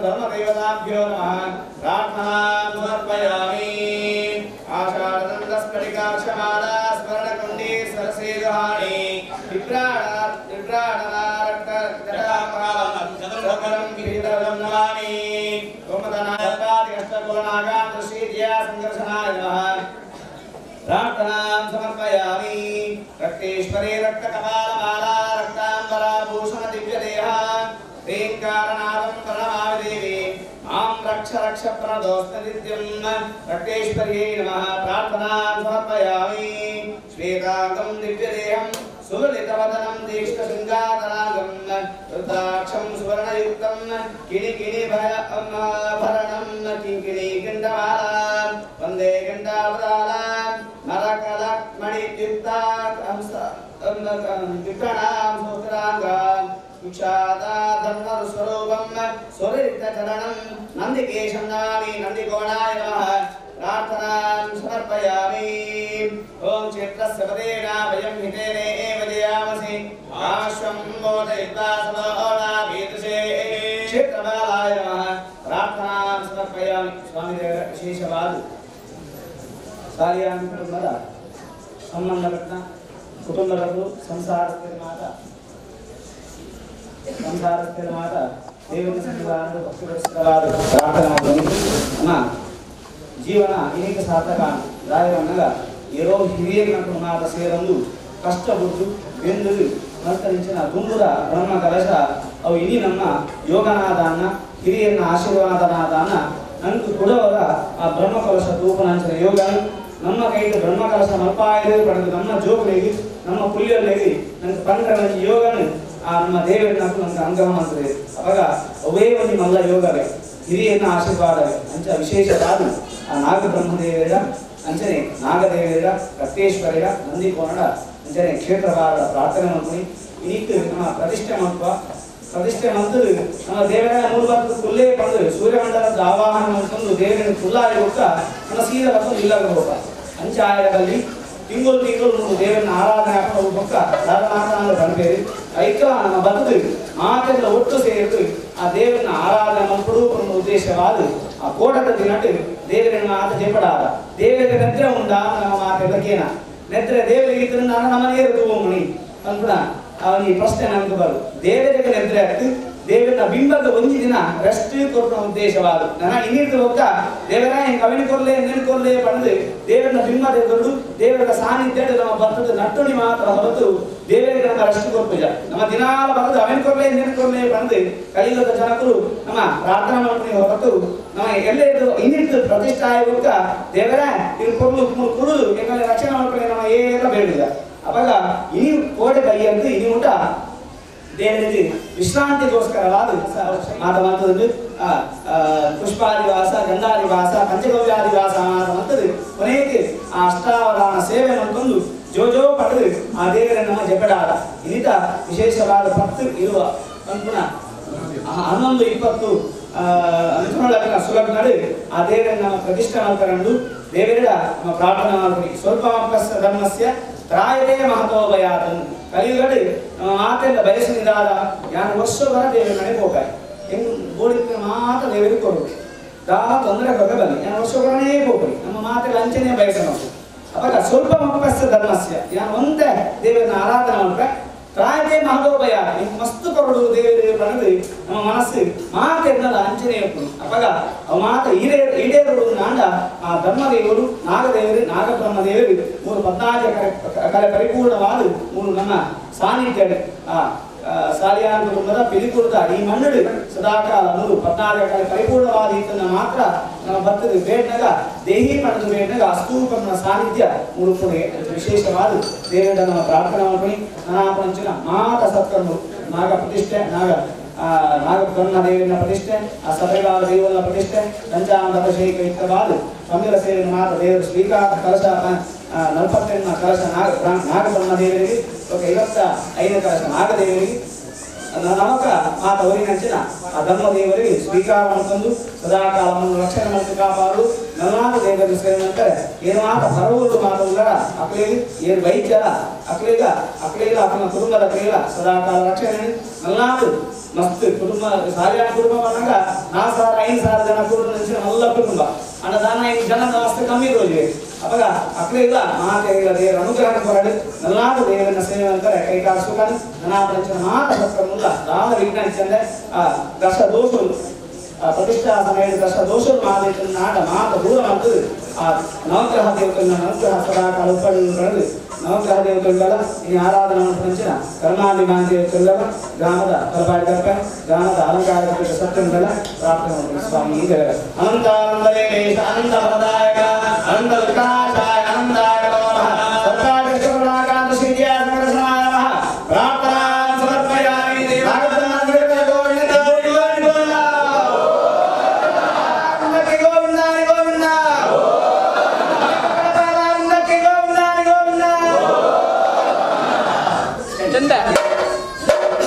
धर्मदेवताभ्यो नमः प्रार्थनां समर्पयामि। आषाढनन्दस्फटिकाक्षमाला स्मरणकुण्डी सरसेजुहाणि विभ्राणनारक्तजटाकरालं किरीटं नमामि। गोमदनादादिअष्टकुलनागान्तश्रीजया सङ्कर्षणाय नमः प्रार्थनां समर्पयामि। रक्तेश्वरे रक्तकपालमाला रक्ताम्बराभूषण दिव्यदेहा ह्रीङ्कारनादं प्रणमामि देवी आं रक्ष रक्ष प्रणदोऽस्मदित्यं रक्तेश्वर्यै नमः प्रार्थनां समर्पयामि। श्वेताङ्गं दिव्यदेहं सुललितवदनं दीक्षशृङ्गातरागं रुद्राक्षं सुवर्णयुक्तं किणिकिणिभरणं किङ्किणीगण्डमालां वन्दे गण्डावतालां मरकलक्मणियुक्तां सहस्राङ्गां विक्षादाधर्मस्वरूपं सुररितचरणं नन्दिकेशं नमामि नन्दिकोणाय नमः प्रार्थनां समर्पयामि। ॐ क्षेत्रस्य पदेन वयं हितेन एव जयामसि आश्वं मोदयित्वा समोनाभीदृशे क्षेत्रबालाय नमः प्रार्थनां समर्पयामि। स्वामिदेवರ ವಿಶೇಷವಾದ ಸಾಲಿಯಾನ್ ಕುಟುಂಬದ ಸಂಬಂಧಪಟ್ಟ ಕುಟುಂಬದವರು ಸಂಸಾರಸ್ಥಿರ ಸಂಸಾರಸ್ಥಿರವಾದ ದೇವರ ಸನ್ನಿಧಾನದ ಭಕ್ತಿಪುರಸ್ಸರವಾದ ಪ್ರಾರ್ಥನಾ ನಮ್ಮ ಜೀವನ ಅನೇಕ ಸಾರ್ಥಕ ರಾಯವನ್ನಗ ಏರೋ ಹಿರಿಯರಿನ ಮಾತ ಸೇರಂದು ಕಷ್ಟ ಬಿಟ್ಟು ಬೆಂದು ಮಲ್ತನಿಂಚಿನ ದುಂಬುದ ಬ್ರಹ್ಮ ಕಲಶ ಅವು ಇನಿ ನಮ್ಮ ಯೋಗನಾದಾನ ಹಿರಿಯರನ್ನ ಆಶೀರ್ವಾದನಾದಾನ ನಂಗೆ ಕೊಡವರ ಆ ಬ್ರಹ್ಮ ಕಲಶ ತೂಪನಾಂಚನ ಯೋಗ ನಮ್ಮ ಕೈಗೆ ಬ್ರಹ್ಮ ಕಲಶ ಮಲ್ಪಾಯರು ಪಡೆದು ನಮ್ಮ ಜೋಗುಗಳಿಗೆ ನಮ್ಮ ಪುಲ್ಯಗಳಿಗೆ ನಂಗೆ ಪಂಡ್ರ ಯೋಗನು ಆ ನಮ್ಮ ದೇವರನ್ನ ನಂಗೆ ಅನುಗ್ರಹ ಮಾಡ್ತದೆ. ಅವಾಗ ಅವೇ ಒಂದು ಮಲ್ಲ ಯೋಗವೇ ಹಿರಿಯರನ್ನ ಆಶೀರ್ವಾದವೇ ಅಂಚ ವಿಶೇಷವಾದ ಆ ನಾಗಬ್ರಹ್ಮದೇವರ ಅಂಚನೆ ನಾಗದೇವರ ರಕ್ತೇಶ್ವರರ ನಂದಿಕೋನಡ ಅಂಚನೆ ಕ್ಷೇತ್ರವಾದ ಪ್ರಾರ್ಥನೆ ಮಾಡ್ಕೊಂಡು ಇದಕ್ಕೆ ನಮ್ಮ ಪ್ರತಿಷ್ಠೆ ಮಾಡುವ ಪ್ರತಿಷ್ಠೆ ಮಂತದ್ದು ನಮ್ಮ ದೇವರ ಮೂರು ಬಂದು ಕುಲ್ಲೇ ಬಂದು ಸೂರ್ಯಮಂಡಲದ ಆವಾಹನ ಮಾಡ್ಕೊಂಡು ದೇವರನ್ನು ಕುಲ್ಲಾಗಿ ಹೋಗ್ತಾ ನಮ್ಮ ಸೀದ ಬಂದು ಇಲ್ಲಾಗ ಹೋಗ ಅಂಚಾಯದಲ್ಲಿ ತಿಂಗಳು ತಿಂಗಳು ಮೂರು ದೇವರನ್ನ ಆರಾಧನೆ ಹಾಕೊಂಡು ಹೋಗ್ತಾ ದಾದ ಬರಬೇರಿ ಐಕ ನಮ್ಮ ಬದುಕು ಮಾತೆಲ್ಲ ಒಟ್ಟು ಸೇರಿದು ಆ ದೇವರನ್ನ ಆರಾಧನೆ ಮಾಡ್ಕೊಡು ಅನ್ನೋ ಉದ್ದೇಶವಾದ ಆ ಕೋಟದ ದಿನಟ್ಟು ದೇವರನ್ನ ಮಾತು ಜಪಡಾದ ದೇವರ ನೆದ್ರೆ ಉಂಡ ನಮ್ಮ ಮಾತೆಲ್ಲ ಕೇನ ನೆದ್ರೆ ದೇವರಿಗೆ ಇದ್ರೆ ನಾನು ನಮ್ಮ ನೇರದು ಮಣಿ ಅನ್ಕುಣ ಅವನ ಈ ಪ್ರಶ್ನೆ ನಮಗೆ ಬರು ದೇವರಿಗೆ ನೆದ್ರೆ ಆಗ್ತು ದೇವರ ಬಿಂಬದ ಒಂದು ದಿನ ರೆಸ್ಟ್ ಕೊಟ್ಟ ಉದ್ದೇಶವಾದ ನನ್ನ ಇನ್ನಿರ್ದು ಹೋಗ್ತಾ ದೇವರ ಹಿಂಗೆ ಅವಿನ ಕೊರ್ಲೆ ನೆನ್ ಕೊರ್ಲೆ ಪಡೆದು ದೇವರನ್ನ ಬಿಂಬದ ಎದುರು ದೇವರ ಸಾನ್ನಿಧ್ಯ ನಮ್ಮ ಬರ್ತದ ನಟ್ಟುಣಿ ಮಾತ್ರ ಹೊರತು ದೇವರಿಗೆ ನಮ್ಮ ರೆಸ್ಟ್ ಕೊರ್ಪುಜ ನಮ್ಮ ದಿನಾಲ ಬರೆದು ಅವಿನ ಕೊರ್ಲೆ ನೆನ್ ಕೊರ್ಲೆ ಪಡೆದು ಕಲಿಯುಗದ ಜನಕರು ನಮ್ಮ ಪ್ರಾರ್ಥನೆ ಮಾಡ್ಕೊಂಡು ಹೊರತು ನಮ್ಮ ಎಲ್ಲೇ ಇನ್ನಿರ್ದು ಪ್ರತಿಷ್ಠಾ ಹೋಗ್ತಾ ದೇವರ ಇವ್ರು ಕೊರ್ಲು ಕುರುದು ಯಾಕಂದ್ರೆ ರಕ್ಷಣೆ ಮಾಡ್ಕೊಳ್ಳಿ ನಮ್ಮ ಏನೆಲ್ಲ ಬೇಡಿಲ್ಲ. ಅವಾಗ ಇನಿ ಕೋಟೆ ಬೈಯಂತು ಇನಿ ಊಟ ದೇವರಿಗೆ ವಿಶ್ರಾಂತಿಗೋಸ್ಕರವಾದ ಮಾತ ಮಂತದ್ದು ಪುಷ್ಪಾದಿವಾಸ ಗಂಧಾದಿವಾಸ ಪಂಚಗವ್ಯಾದಿವಾಸ ಮಾತ ಮಂತದ್ದು ಕೊನೆಗೆ ಆ ಅಷ್ಟಾವಧಾನ ಸೇವೆ ಮಂತೊಂದು ಜೋ ಜೋ ಪಡೆದು ಆ ದೇವರ ನಮ್ಮ ಜಪಡಾದ ಇನ್ನಿತ ವಿಶೇಷವಾದ 10 ಇರುವ ಅನ್ಪುಣ 11 20 ಅನುಕೂಲ ಸುಲಭ ನಡು ಆ ದೇವರ ನಮ್ಮ ಪ್ರತಿಷ್ಠೆ ಮಾಡ್ಕೊಂಡು ದೇವರ ನಮ್ಮ ಪ್ರಾರ್ಥನೆ ಮಾಡ್ಕೊಂಡು ಸ್ವಲ್ಪ ಧರ್ಮಸ್ಯ ತ್ರಾಯದೇ ಮಹತೋಭಯಾತನು ಕಲಿಯುಗಡು ನಮ್ಮ ಮಾತೆಲ್ಲ ಬಯಸಿದಾದ ಯಾನು ವರ್ಷ ಬರ ದೇವರ ಮನೆ ಹೋಗಾಯಿ ಹೆಂಗ್ ಬೋಡಿದ ಮಾತ್ರ ದೇವರಿಗೆ ಕೊಡು ದಾ ತೊಂದರೆ ಕೊರಗೆ ಬನ್ನಿ ಯಾನು ವರ್ಷ ಬರನೇ ಹೋಗ್ರಿ ನಮ್ಮ ಮಾತೆಲ್ಲ ಅಂಚನೆ ಬಯಸ ನಾವು. ಅವಾಗ ಸ್ವಲ್ಪ ಮಕ್ಕಸ್ಯ ಧರ್ಮಸ್ಯ ಯಾನು ಒಂದೇ ದೇವರನ್ನ ಆರಾಧನೆ ಮಾಡ್ರೆ ತ್ರಾಯದೇ ಮಹತೋಭಯ ನಿಮ್ಗೆ ಮಸ್ತು ಕೊರಡು ದೇವರು ಬಣ್ಣದು ನಮ್ಮ ಮನಸ್ಸು ಮಾತೆನ್ನಲ್ಲ ಅಂಚನೆ ಇರ್ಕೊಂಡು ಅವಾಗ ಅವ ಮಾತ ಈಡೇರುವುದು ನಾಂಡ ಆ ಧರ್ಮದೇವರು ನಾಗದೇವರು ನಾಗಬ್ರಹ್ಮದೇವರು ಮೂರು 14 ಕಲೆ ಪರಿಪೂರ್ಣವಾದ ಮೂರು ನಮ್ಮ ಸಾನ್ನಿಧ್ಯ ಆ ಸಾಲಿಯಾನ ಕುಟುಂಬದ ಪಿಲಿಕುರದ ಈ ಮಣ್ಣು ಸದಾಕಾಲ 3 14 ಕಲೆ ಪರಿಪೂರ್ಣವಾದ ಈತನ ಮಾತ್ರ ನಮ್ಮ ಭಕ್ತದ ಬೇಡ್ನಾಗ ದೇಹಿ ಪಡೆದು ಬೇಡ್ನಾಗ ಅಸ್ತೂಪನ ಸಾನ್ನಿಧ್ಯ ಮೂರು ಕೊಡುಗೆ ವಿಶೇಷವಾದ ದೇವರ ನಮ್ಮ ಪ್ರಾರ್ಥನೆ ಮಾಡ್ಕೊಂಡು ನಾನಾಪಂಚನ ಮಾತ ಸತ್ಕರ್ಮ ನಾಗ ಪ್ರತಿಷ್ಠೆ ನಾಗಬ್ರಹ್ಮ ದೇವನ ಪ್ರತಿಷ್ಠೆ ಆ ಸಬರಿವಾದ ದೇವನ ಪ್ರತಿಷ್ಠೆ ಪಂಚಾಮೃತ ಅಭಿಷೇಕ ಯುಕ್ತವಾದ ತಮಿಳ ಸೇರಿನ ಮಾತ ದೇವರು ಸ್ವೀಕಾರ ಕಲಶ 48 ಕಲಶ ನಾಗಬ್ರಹ್ಮ ದೇವರಿಗೆ 55 ಕಲಶ ನಾಗದೇವರಿಗೆ ನಮಕ ಮಾತ ಅವರಿನಂಚಿನ ಆ ಧರ್ಮದೇವರಿಗೆ ಸ್ವೀಕಾರ ಮಾಡ್ಕೊಂಡು ಸದಾಕಾಲವನ್ನು ರಕ್ಷಣೆ ಮತ್ತು ಕಾಪಾಡು ನಲ್ನಾಗ ದೇವರು ಸೇರಿನಂತಾರೆ ಏನು ಮಾತ ಪರವರು ಮಾತ ಉಳ್ಳರ ಅಕ್ಲಿಗೆ ಏನು ವೈದ್ಯರ ಅಕ್ಲಿಗ ಅಕ್ಲಿಗ ಅಪ್ಪನ ಕುಟುಂಬದ ಅಕ್ಲಿಗ ಸದಾಕಾಲ ರಕ್ಷಣೆ ನಲ್ನಾದು ಮಸ್ತ್ ಕುಟುಂಬ ಸಾಲಿಯಾನ ಕುಟುಂಬ ಬಂದಾಗ 4,000 5,000 ಜನ ಕುಟುಂಬ ಮಲ್ಲ ಕುಟುಂಬ ಅನ್ನದಾನ 5 ಜನ ಮಸ್ತ್ ಕಮ್ಮಿ ರೋಜಿವೆ. ಅವಾಗ ಅಕ್ಲಿಗ ಮಾತೆಗಳ ದೇವರ ಅನುಗ್ರಹ ಕೊರಡು ನಲ್ನಾದ ದೇವರನ್ನ ಸೇವೆ ಅಂತಾರೆ ಕೈಕಾಲ ಸುಖನ ನನಾಪಂಚನ ಮಾತ ಸತ್ಕರ್ಮುಲ್ಲ ದಾನ ವಿಘ್ನ ಚಂದೆ ಆ ದಶ ದೋಷಗಳು ಆ ಪ್ರತಿಷ್ಠಾ ಸಮಯದ ದಶ ದೋಷಗಳು ಮಾತ ನಾಡ ಮಾತ ದೂರ ಮಾಡ್ತದೆ ಆ ನವಗ್ರಹ ದೇವತೆಗಳ ಅನುಗ್ರಹ ಸದಾಕಾಲ ಉಪಯೋಗ ನವಗ್ರಹ ದೇವತೆಗಳ ಈ ಆರಾಧನಾ ಪಂಚನ ಕರ್ಮಾಭಿಮಾನ ದೇವತೆಗಳ ಗ್ರಾಮದ ಕಲ್ಪಾಡಿ ಕಲ್ಪ ಗ್ರಾಮದ ಅಲಂಕಾರ ಸತ್ಯಗಳ ಪ್ರಾರ್ಥನೆ ಮಾಡ್ತಾರೆ ಸ್ವಾಮಿ ದೇವರ ಅನಂತಾನಂದಲೇ ಅನಂತ ಪ್ರದಾಯಕ ಅನಂತ ವಿಕಾಸಾಯ ಅನಂತಾಯ ನಮಃ ಸರ್ವಾಯ ಶುಭ್ರಾಕಾಂತ ಶ್ರೀ ನಮಃ ಪ್ರಾರ್ಥನಾ ಸಮರ್ಪಯಾಮಿ ಗೋವಿಂದ ಗೋವಿಂದ ಗೋವಿಂದ ಗೋವಿಂದ ಗೋವಿಂದ ಚಂದ. ಗೋವಿಂದ.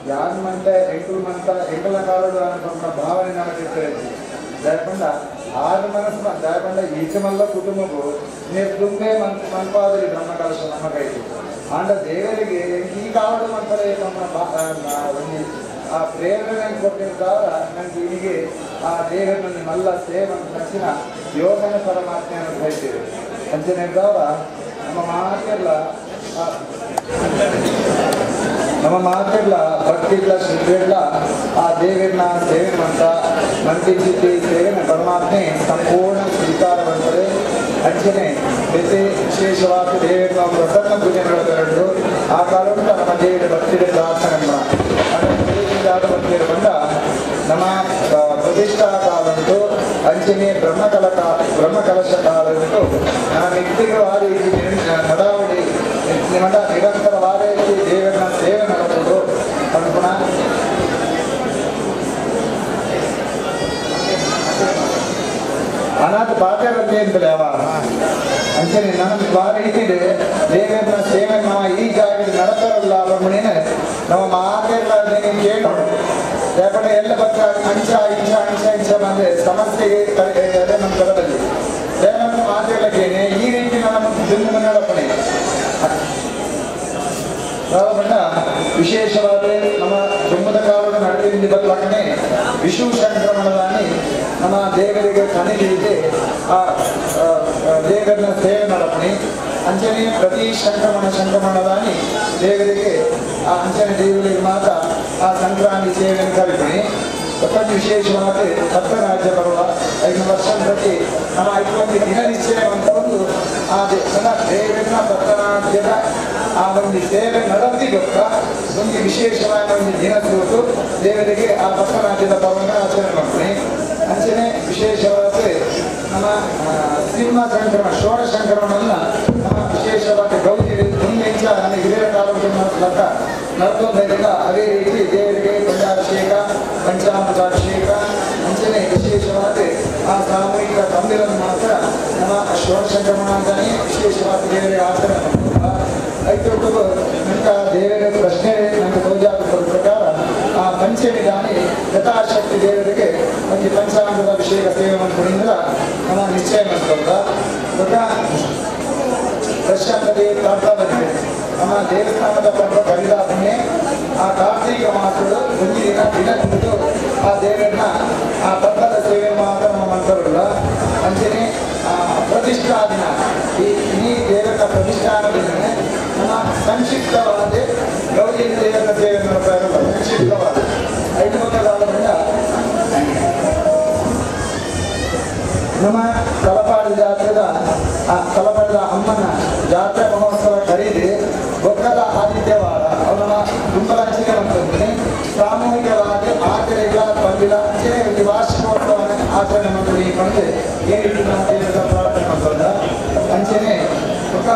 ಯಾನ್ ಮಂತೆ ಎಂಕುಲು ಮಂತ ಎಂಕಲ ಕಾಲಡು ಅನ್ನೋ ಭಾವನೆ ನಮಗೆ ಇರ್ತದೆ. ದಯಪಂಡ ಆರು ಮನಸ್ಸು ದಯಪಂಡ ಈಚಮಲ್ಲ ಕುಟುಂಬಕ್ಕೂ ನಿರ್ದುಂಬೆ ಮನ್ಪಾದರಿ ಬ್ರಹ್ಮಕಲಶ ನಮ್ಮ ಕೈಗೆ ಆಂಡ ದೇವರಿಗೆ ಈ ಕಾವಡು ಮಂತಲೇ ನಮ್ಮ ಒಂದು ಆ ಪ್ರೇರಣೆ ಕೊಟ್ಟಿದ್ದಾರ ನನಗೆ ಹೀಗೆ ಆ ದೇವರನ್ನು ಮಲ್ಲ ಸೇವೆ ತಕ್ಷಣ ಯೋಗನ ಪರಮಾತ್ಮೆಯನ್ನು ಹೇಳ್ತೇವೆ. ಅಂಚನೆದ್ದಾವ ನಮ್ಮ ಮಾತೆಲ್ಲ ನಮ್ಮ ಮಾತೆಲ್ಲ ಭಕ್ತಿಲ್ಲ ಶ್ರದ್ಧೆಲ್ಲ ಆ ದೇವರನ್ನ ಸೇವೆ ಅಂತ ಮಂತ್ರಿಸಿದ್ದಿ ಸೇವೆನ ಪರಮಾತ್ಮೆ ಸಂಪೂರ್ಣ ಸ್ವೀಕಾರ ಮಾಡ್ತಾರೆ. ಅಂಚನೆ ಬೇತೆ ವಿಶೇಷವಾದ ದೇವರನ್ನ ಪ್ರಸನ್ನ ಪೂಜೆ ನಡೆದರು ಆ ಕಾಲಕ್ಕೆ ನಮ್ಮ ದೇವರ ಭಕ್ತಿಯ ಪ್ರಾರ್ಥನೆ ಭಕ್ತಿಯ ಬಂದ ನಮ್ಮ ಪ್ರತಿಷ್ಠಾ ಕಾಲಂತೂ ಅಂಚನೆ ಬ್ರಹ್ಮಕಲಶ ಕಾಲಂತೂ ನಮ್ಮ ಮಿಕ್ತಿಗೆ ಆ ರೀತಿ ನಡಾವಳಿ ನಿರಂತರವಾದ ದೇವರನ್ನ ಸೇವೆ ನಡೆಸುವುದು ಅನುಗುಣ. ಅನಾಥ ಪಾತ್ರರಂತೆ ಅಂತಲೇ ಅವ ಅಂಚನೆ ನನ್ನ ಬಾರಿ ರೀತಿದೆ ದೇವರನ್ನ ಸೇವೆ ನಮ್ಮ ಈ ಜಾಗದಲ್ಲಿ ನಡತಾರಲ್ಲ ಅವರಮ್ಮನೇನೆ ನಮ್ಮ ಮಾತೆಲ್ಲ ಕೇಳು ಯಾಕಂದ್ರೆ ಎಲ್ಲ ಪಕ್ಕ ಅಂಚ ಇಂಚ ಅಂಚ ಇಂಚ ಬಂದ್ರೆ ಸಮಸ್ಯೆಗೆ ಅದೇ ನಮ್ಮ ಕಡದಲ್ಲಿ ದೇವರನ್ನ ಮಾತೆಲ್ಲಕ್ಕೇನೆ ಈ ರೀತಿ ನಮ್ಮ ದುಂದು ನಡಪಣೆ ಬಣ್ಣ ವಿಶೇಷವಾದ ನಮ್ಮ ದುಮ್ಮದ ಕಾಲದ ನಡೆದಿಂದ ಬದಲಾಗಣೆ ವಿಷು ಸಂಕ್ರಮಣದಾನಿ ನಮ್ಮ ದೇವರಿಗೆ ಕಣಿಲಿದೆ ಆ ದೇವರನ್ನ ಸೇವೆ ನಡಪಣೆ ಅಂಚನೆ ಪ್ರತಿ ಸಂಕ್ರಮಣದಾನಿ ದೇವರಿಗೆ ಆ ಅಂಚನೆ ದೇವರಿಗೆ ಮಾತ್ರ ಆ ಸಂಕ್ರಾಂತಿ ಸೇವೆಯನ್ನು ಕಲ್ಪನೆ. ಮತ್ತೊಂದು ವಿಶೇಷವಾದ ಸಪ್ತರಾಜ್ಯ ಬರುವ 5 ವರ್ಷ ಪ್ರತಿ ನಮ್ಮ 51 ದಿನ ನಿಶ್ಚಯ ಅಂತ ಒಂದು ಆ ದೇವರನ್ನ ಸಪ್ತರಾಜ್ಯದ ಆ ಒಂದು ಸೇವೆ ನಡೆದಿ ಗೊತ್ತ ಒಂದು ವಿಶೇಷವಾದ ಒಂದು ದಿನ ಕೂತು ದೇವರಿಗೆ ಆ ಭಕ್ತರಾಜ್ಯದ ಪರ್ವನ ಆಚರಣೆ ಮಾಡ್ತೀನಿ. ಅಂಚನೆ ವಿಶೇಷವಾದ ನಮ್ಮ ಸಿಂಹ ಸಂಕ್ರಮಣ ಷೋಡ ಸಂಕ್ರಮಣವನ್ನು ನಮ್ಮ ವಿಶೇಷವಾದ ಗೌರಿ ಮುಂದೆ ನಮ್ಮ ಹಿರಿಯರ ಕಾಲಕ್ಕೆ ನಡ್ಕೊಂಡಾಗ ಅದೇ ರೀತಿ ದೇವರಿಗೆ ಪಂಚಾಭಿಷೇಕ ಪಂಚಾಮೃತಾಭಿಷೇಕ ಅಂಚನೆ ವಿಶೇಷವಾದ ಆ ಸಾಮೂಹಿಕ ತಂಬಿಲನ್ನು ಮಾತ್ರ ನಮ್ಮ ಷೋಡ ಸಂಕ್ರಮಣ ಅಂತಾನೆ ವಿಶೇಷವಾದ ದೇವರಿಗೆ ಆಚರಣೆ ಮಾಡ್ತಾರೆ. ಐತೊಟ್ಟು ನಂತರ ದೇವರ ಪ್ರಶ್ನೆ ನಮಗೆ ತೋಜಾದ ಪ್ರಕಾರ ಆ ಪಂಚಮಿ ದಾನಿ ಯಥಾಶಕ್ತಿ ದೇವರಿಗೆ ಒಂದು ಪಂಚಾಮೃತ ಅಭಿಷೇಕ ಸೇವೆ ಮಾಡ್ಕೊಂಡಿಂದ ನಮ್ಮ ನಿಶ್ಚಯ ಮಾಡ್ಕೊಂಡ ಪ್ರಶಾಂತತೆ ಪ್ರಾರ್ಥನೆ ಬಂದಿದೆ. ನಮ್ಮ ದೇವಸ್ಥಾನದ ಪರ್ವ ಕರಿದಾದನೆ ಆ ಕಾರ್ತೀಕ ಮಾಸದ ಒಂದು ದಿನ ದಿನ ಕುರಿತು ಆ ದೇವರನ್ನ ಆ ಪರ್ವದ ಸೇವೆ ಮಾತ್ರ ನಮ್ಮ ಮಾಡ್ತಾರಲ್ಲ. ಅಂಚನೆ ಆ ಪ್ರತಿಷ್ಠಾ ದಿನ ಈ ದೇವರ ಪ್ರತಿಷ್ಠಾನ ದಿನವೇ ನಮ್ಮ ಸಂಕ್ಷಿಪ್ತವಾದ ಗೌರಿ ದೇವರ ಸೇವೆ ಮಾಡ್ತಾ ಇರಲ್ಲ ಸಂಕ್ಷಿಪ್ತವಾದ ಐದು ಮಕ್ಕಳಾದ್ರಿಂದ ನಮ್ಮ ತಲಪಾಡಿ ಜಾತ್ರೆದ ಆ ತಲಪಾಡಿದ ಅಮ್ಮನ ಜಾತ್ರೆ ಮಹೋತ್ಸವ ಖರೀದಿ ಬೊಕ್ಕದ ಆದಿತ್ಯವಾರ ಅವನ ಗುಂಪಲಾಂಚಿಕೆ ಅಂತಂದ್ರೆ ಸಾಮೂಹಿಕವಾಗಿ ಆಚರಣೆಗಳ ಪಂದಿಲ ಅಂಚನೆ ವಾರ್ಷಿಕೋತ್ಸವವನ್ನು ಆಚರಣೆ ಮಾಡ್ತೀವಿ ಬಂದು ಈ ರೀತಿ ನಮ್ಮ ದೇವರ ಪ್ರಾರ್ಥನೆ ಮಾಡ್ತದ. ಅಂಚನೆ ಒಕ್ಕ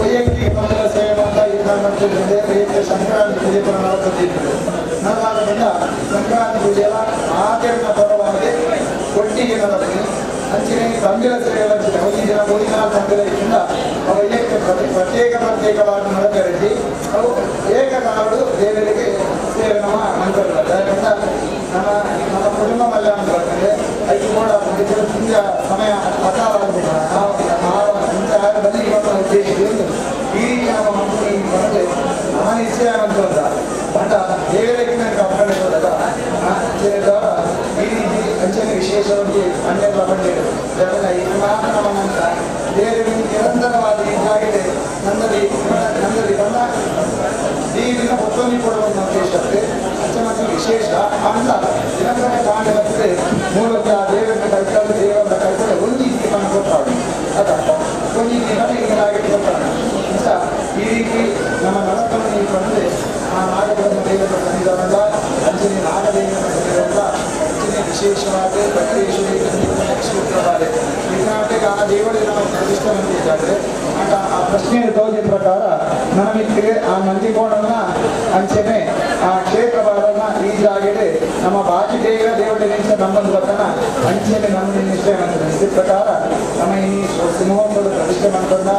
ವೈಯಕ್ತಿಕ ಪಂದಿಲ ಸೇವೆ ಅಂತ ಈ ಮಾಡ್ತಿದ್ದೆ ವೈಯಕ್ತಿಕ ಸಂಕ್ರಾಂತಿ ಪೂಜೆ ಕೂಡ ನಡೀತಿದ್ದೆ. ನಾವಾದ್ರಿಂದ ಸಂಕ್ರಾಂತಿ ಪೂಜೆಯ ಆಚರಣೆ ಪರವಾಗಿ ಒಟ್ಟಿಗೆ ನಡೆದಿ ಅಂಚನೆ ತಂಬಿಲ ಸೇವೆ ಒಂದು ಜನ ಗೋವಿನ ತಂಬಿಲ ಇಟ್ಟಿಂದ ವೈಯಕ್ತಿಕ ಪ್ರತ್ಯೇಕ ಪ್ರತ್ಯೇಕವಾಗಿ ನಡಪೆರಗಿ ಅವು ಏಕಕಾಲಡು ದೇವರಿಗೆ ಸೇವೆ ನಮ್ಮ ಮಂತ್ರಲ್ಲ. ಯಾಕಂದ್ರೆ ನಮ್ಮ ನಮ್ಮ ಕುಟುಂಬ ಮಲ್ಲ ಅಂತ ಬರ್ತದೆ ಐದು ಮೋಡ ತುಂಬ ಸಮಯ ಅಕಾಲ ನಾವು ಬನ್ನಿ ಉದ್ದೇಶ ಈ ರೀತಿ ನಮ್ಮ ಮಕ್ಕಳು ಬಂದರೆ ನಮ್ಮ ನಿಶ್ಚಯ ಅಂತಂದ ಬಟ್ ದೇವರಿಗೆ ನನಗೆ ಅಪ್ಪಣೆ ಹೋದಾಗ ಈ ರೀತಿ ಅಂಚನೆ ವಿಶೇಷವಾಗಿ ಅಣ್ಣೆಲ್ಲ ಬಂದಿರು ಯಾಕಂದ್ರೆ ಈ ಮಾತ್ರ ನಮ್ಮ ದೇವರಿಗೆ ನಿರಂತರವಾದ ಇದಾಗಿದೆ ನನ್ನಲ್ಲಿ ನನ್ನಲ್ಲಿ ಬಂದ ದೇವರಿನ ಒತ್ತೊಂದು ಕೊಡುವಂಥ ಉದ್ದೇಶ ಅಂಚೆ ಮತ್ತು ವಿಶೇಷ ಅಂತ ನಿರಂತರ ಕಾರಣ ಬರ್ತದೆ ಮೂಲಕ ದೇವರನ್ನ ಕೈಕೊಳ್ಳಿ ದೇವರನ್ನ ಕೈಕೊಳ್ಳಿ ಒಂದು ದೀಪನ ಕೊಟ್ಟಾಡು ಅದ ಒಂದು ದೀಪನ ಈಗಲಾಗಿ ಕೊಟ್ಟಾಡು ಅಂತ ಈ ರೀತಿ ನಮ್ಮ ನಡಕನ್ನು ಬಂದರೆ ಆ ನಾಗದೇವನ ದೇವರ ಸನ್ನಿಧಾನದ ಅಂಚನೆ ನಾಗದೇವನ ಸನ್ನಿಧಾನದ ಅಂಚನೆ ವಿಶೇಷವಾದ ಭಕ್ತೇಶ್ವರಿ ಕ್ಷೇತ್ರವಾದ ಕರ್ನಾಟಕ ಆ ದೇವರಿಗೆ ನಾವು ಪ್ರತಿಷ್ಠೆ ಮಾಡಿದ್ದಾರೆ. ಆಗ ಆ ಪ್ರಶ್ನೆ ತೋಜಿನ ಪ್ರಕಾರ ನಮಗೆ ಆ ನಂದಿಕೋಣನ ಅಂಚನೆ ಆ ಕ್ಷೇತ್ರವಾದನ ಈ ಜಾಗದಲ್ಲಿ ನಮ್ಮ ಬಾಕಿ ದೇವರ ದೇವರ ನಿಮಿಷ ನಮ್ಮೊಂದು ಬರ್ತನ ಅಂಚನೆ ನಮ್ಮ ನಿಶ್ಚಯ ಮಾಡಿದೆ. ವಿಧಿ ಪ್ರಕಾರ ನಮ್ಮ ಈ ಮಹೋತ್ಸವದ ಪ್ರತಿಷ್ಠೆ ಮಾಡಿಕೊಂಡ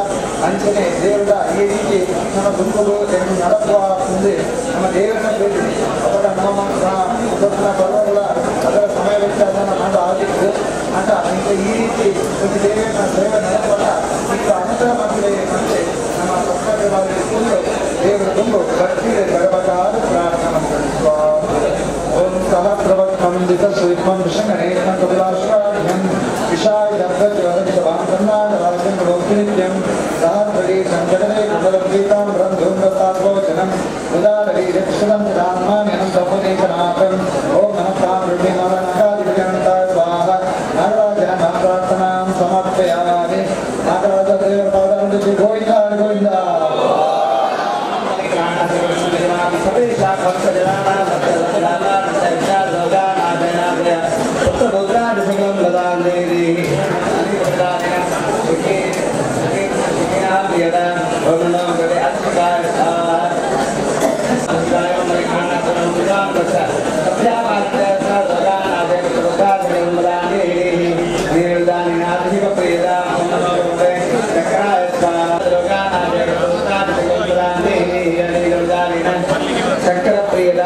ಅಂಚನೆ ದೇವರ ಈ ರೀತಿ ನಮ್ಮ ಗುಂಪುಗಳು ನಡಪುವ ಮುಂದೆ ನಮ್ಮ ದೇವರನ್ನ ಪ್ರೀತಿ ಅವರ ನಮ್ಮ ಪರ್ವಗಳ ಅದರ ಸಮಯ ವ್ಯತ್ಯಾಸನ ಮಾಡ ಆಗಿತ್ತು ಅಂತ ಇಂಥ ಈ ರೀತಿ ಒಂದು ದೇವರನ್ನ ಸೇವೆ ನಡೆಸುವಾಗ ಇಂಥ ಅನುಗ್ರಹ ಮಾಡಿದೆ ಮತ್ತೆ ನಮ್ಮ ಪಕ್ಕವಾಗಿ ದೇವರ ತುಂಬ ಭಕ್ತಿ ಬರಬೇಕಾದ ಪ್ರಾರ್ಥನೆ ಮಾಡ್ತಾರೆ. ಓಂ ಸಹಸ್ರವತ್ಮಂದಿತ ಸುವಿತ್ಮಂ ವಿಷಂಗಣೇಶಂ ಕಪಿಲಾಶ್ವಾಢ್ಯಂ ವಿಷಾಯ ಕರ್ಣಾಟರಾಜ್ಯಂ ಸಹಸ್ರೇ ಸಂಕಟನೆ ಕುಮಲಗೀತಾಂ ಧೂಮ್ರತಾತ್ಮೋಚನಂ ಉದಾರೇ ರಕ್ಷಣಂ ರಾಮಾಯಣಂ ತಪೋನೇಕನಾಥಂ ಓಂ ನಮಃ ಋಣಿಮರಣಕಾದಿವ್ಯಂತಾಯ ಸ್ವಾಹ. ನಾಗರಾಜ ಪ್ರಾರ್ಥನಾಂ ಸಮರ್ಪಯಾಮಿ. ನಾಗರಾಜ ದೇವರ ಪಾದಾಂಜಲಿ ಗೋವಿಂದ ಗೋವಿಂದ. ಚಕ್ರ ಪ್ರಿಯದ.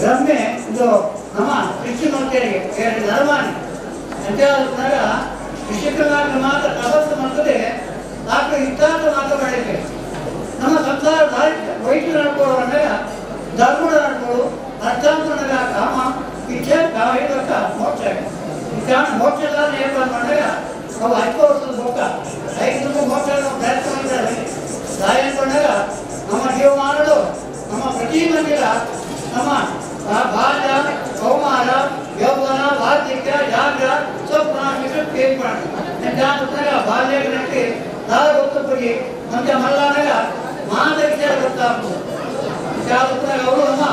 ಬ್ರಹ್ಮೆ ಇದು ನಮ್ಮ ಕೃಷ್ಣಮೂರ್ತಿಯರಿಗೆ ಎರಡು ನರಮಾನಿ ಅಂತ ಕೃಷಿಕರಾಗಿ ಮಾತ್ರ ತಪಸ್ಸು ಮಾಡ್ತದೆ ಆಕೆ ಇಷ್ಟಾರ್ಥ ಮಾತ್ರ ಮಾಡಲಿಕ್ಕೆ ನಮ್ಮ ಸಂಸಾರ ವೈದ್ಯ ನಡ್ಕೊಳ್ಳೋರನ್ನಾಗ ಧರ್ಮದ ನಡ್ಕೊಳ್ಳು ಅರ್ಥಾಂತರನಾಗ ಕಾಮ ಇಚ್ಛೆ ಕಾಮ ಇದಕ್ಕ ಮೋಕ್ಷ ಕಾರಣ ಮೋಕ್ಷ ಏನು ಮಾಡಿದಾಗ ಅವು 5 ವರ್ಷದ ಮೋಕ್ಷ 5 ಮೋಕ್ಷ ಪ್ರಯತ್ನ ಮಾಡಿದ್ದಾರೆ. ದಾರಿ ಅನ್ಕೊಂಡಾಗ ನಮ್ಮ ಜೀವಮಾನಗಳು ನಮ್ಮ ಪ್ರತಿ ಮಂದಿರ ನಮ್ಮ ಬಾಲ್ಯ ಕೌಮಾರ ಯೌವನ ವಾರ್ಧಕ್ಯ ಜಾಗ್ರ ಸ್ವಪ್ನ ಬಾಲ್ಯಕ್ಕೆ ದಾರ ಗೊತ್ತುಪಡಿ ಮತ್ತೆ ಮಲ್ಲಾನಾಗ ಮಾದರಿಯ ಗೊತ್ತಾಗ್ತದೆ. ಅವರು ನಮ್ಮ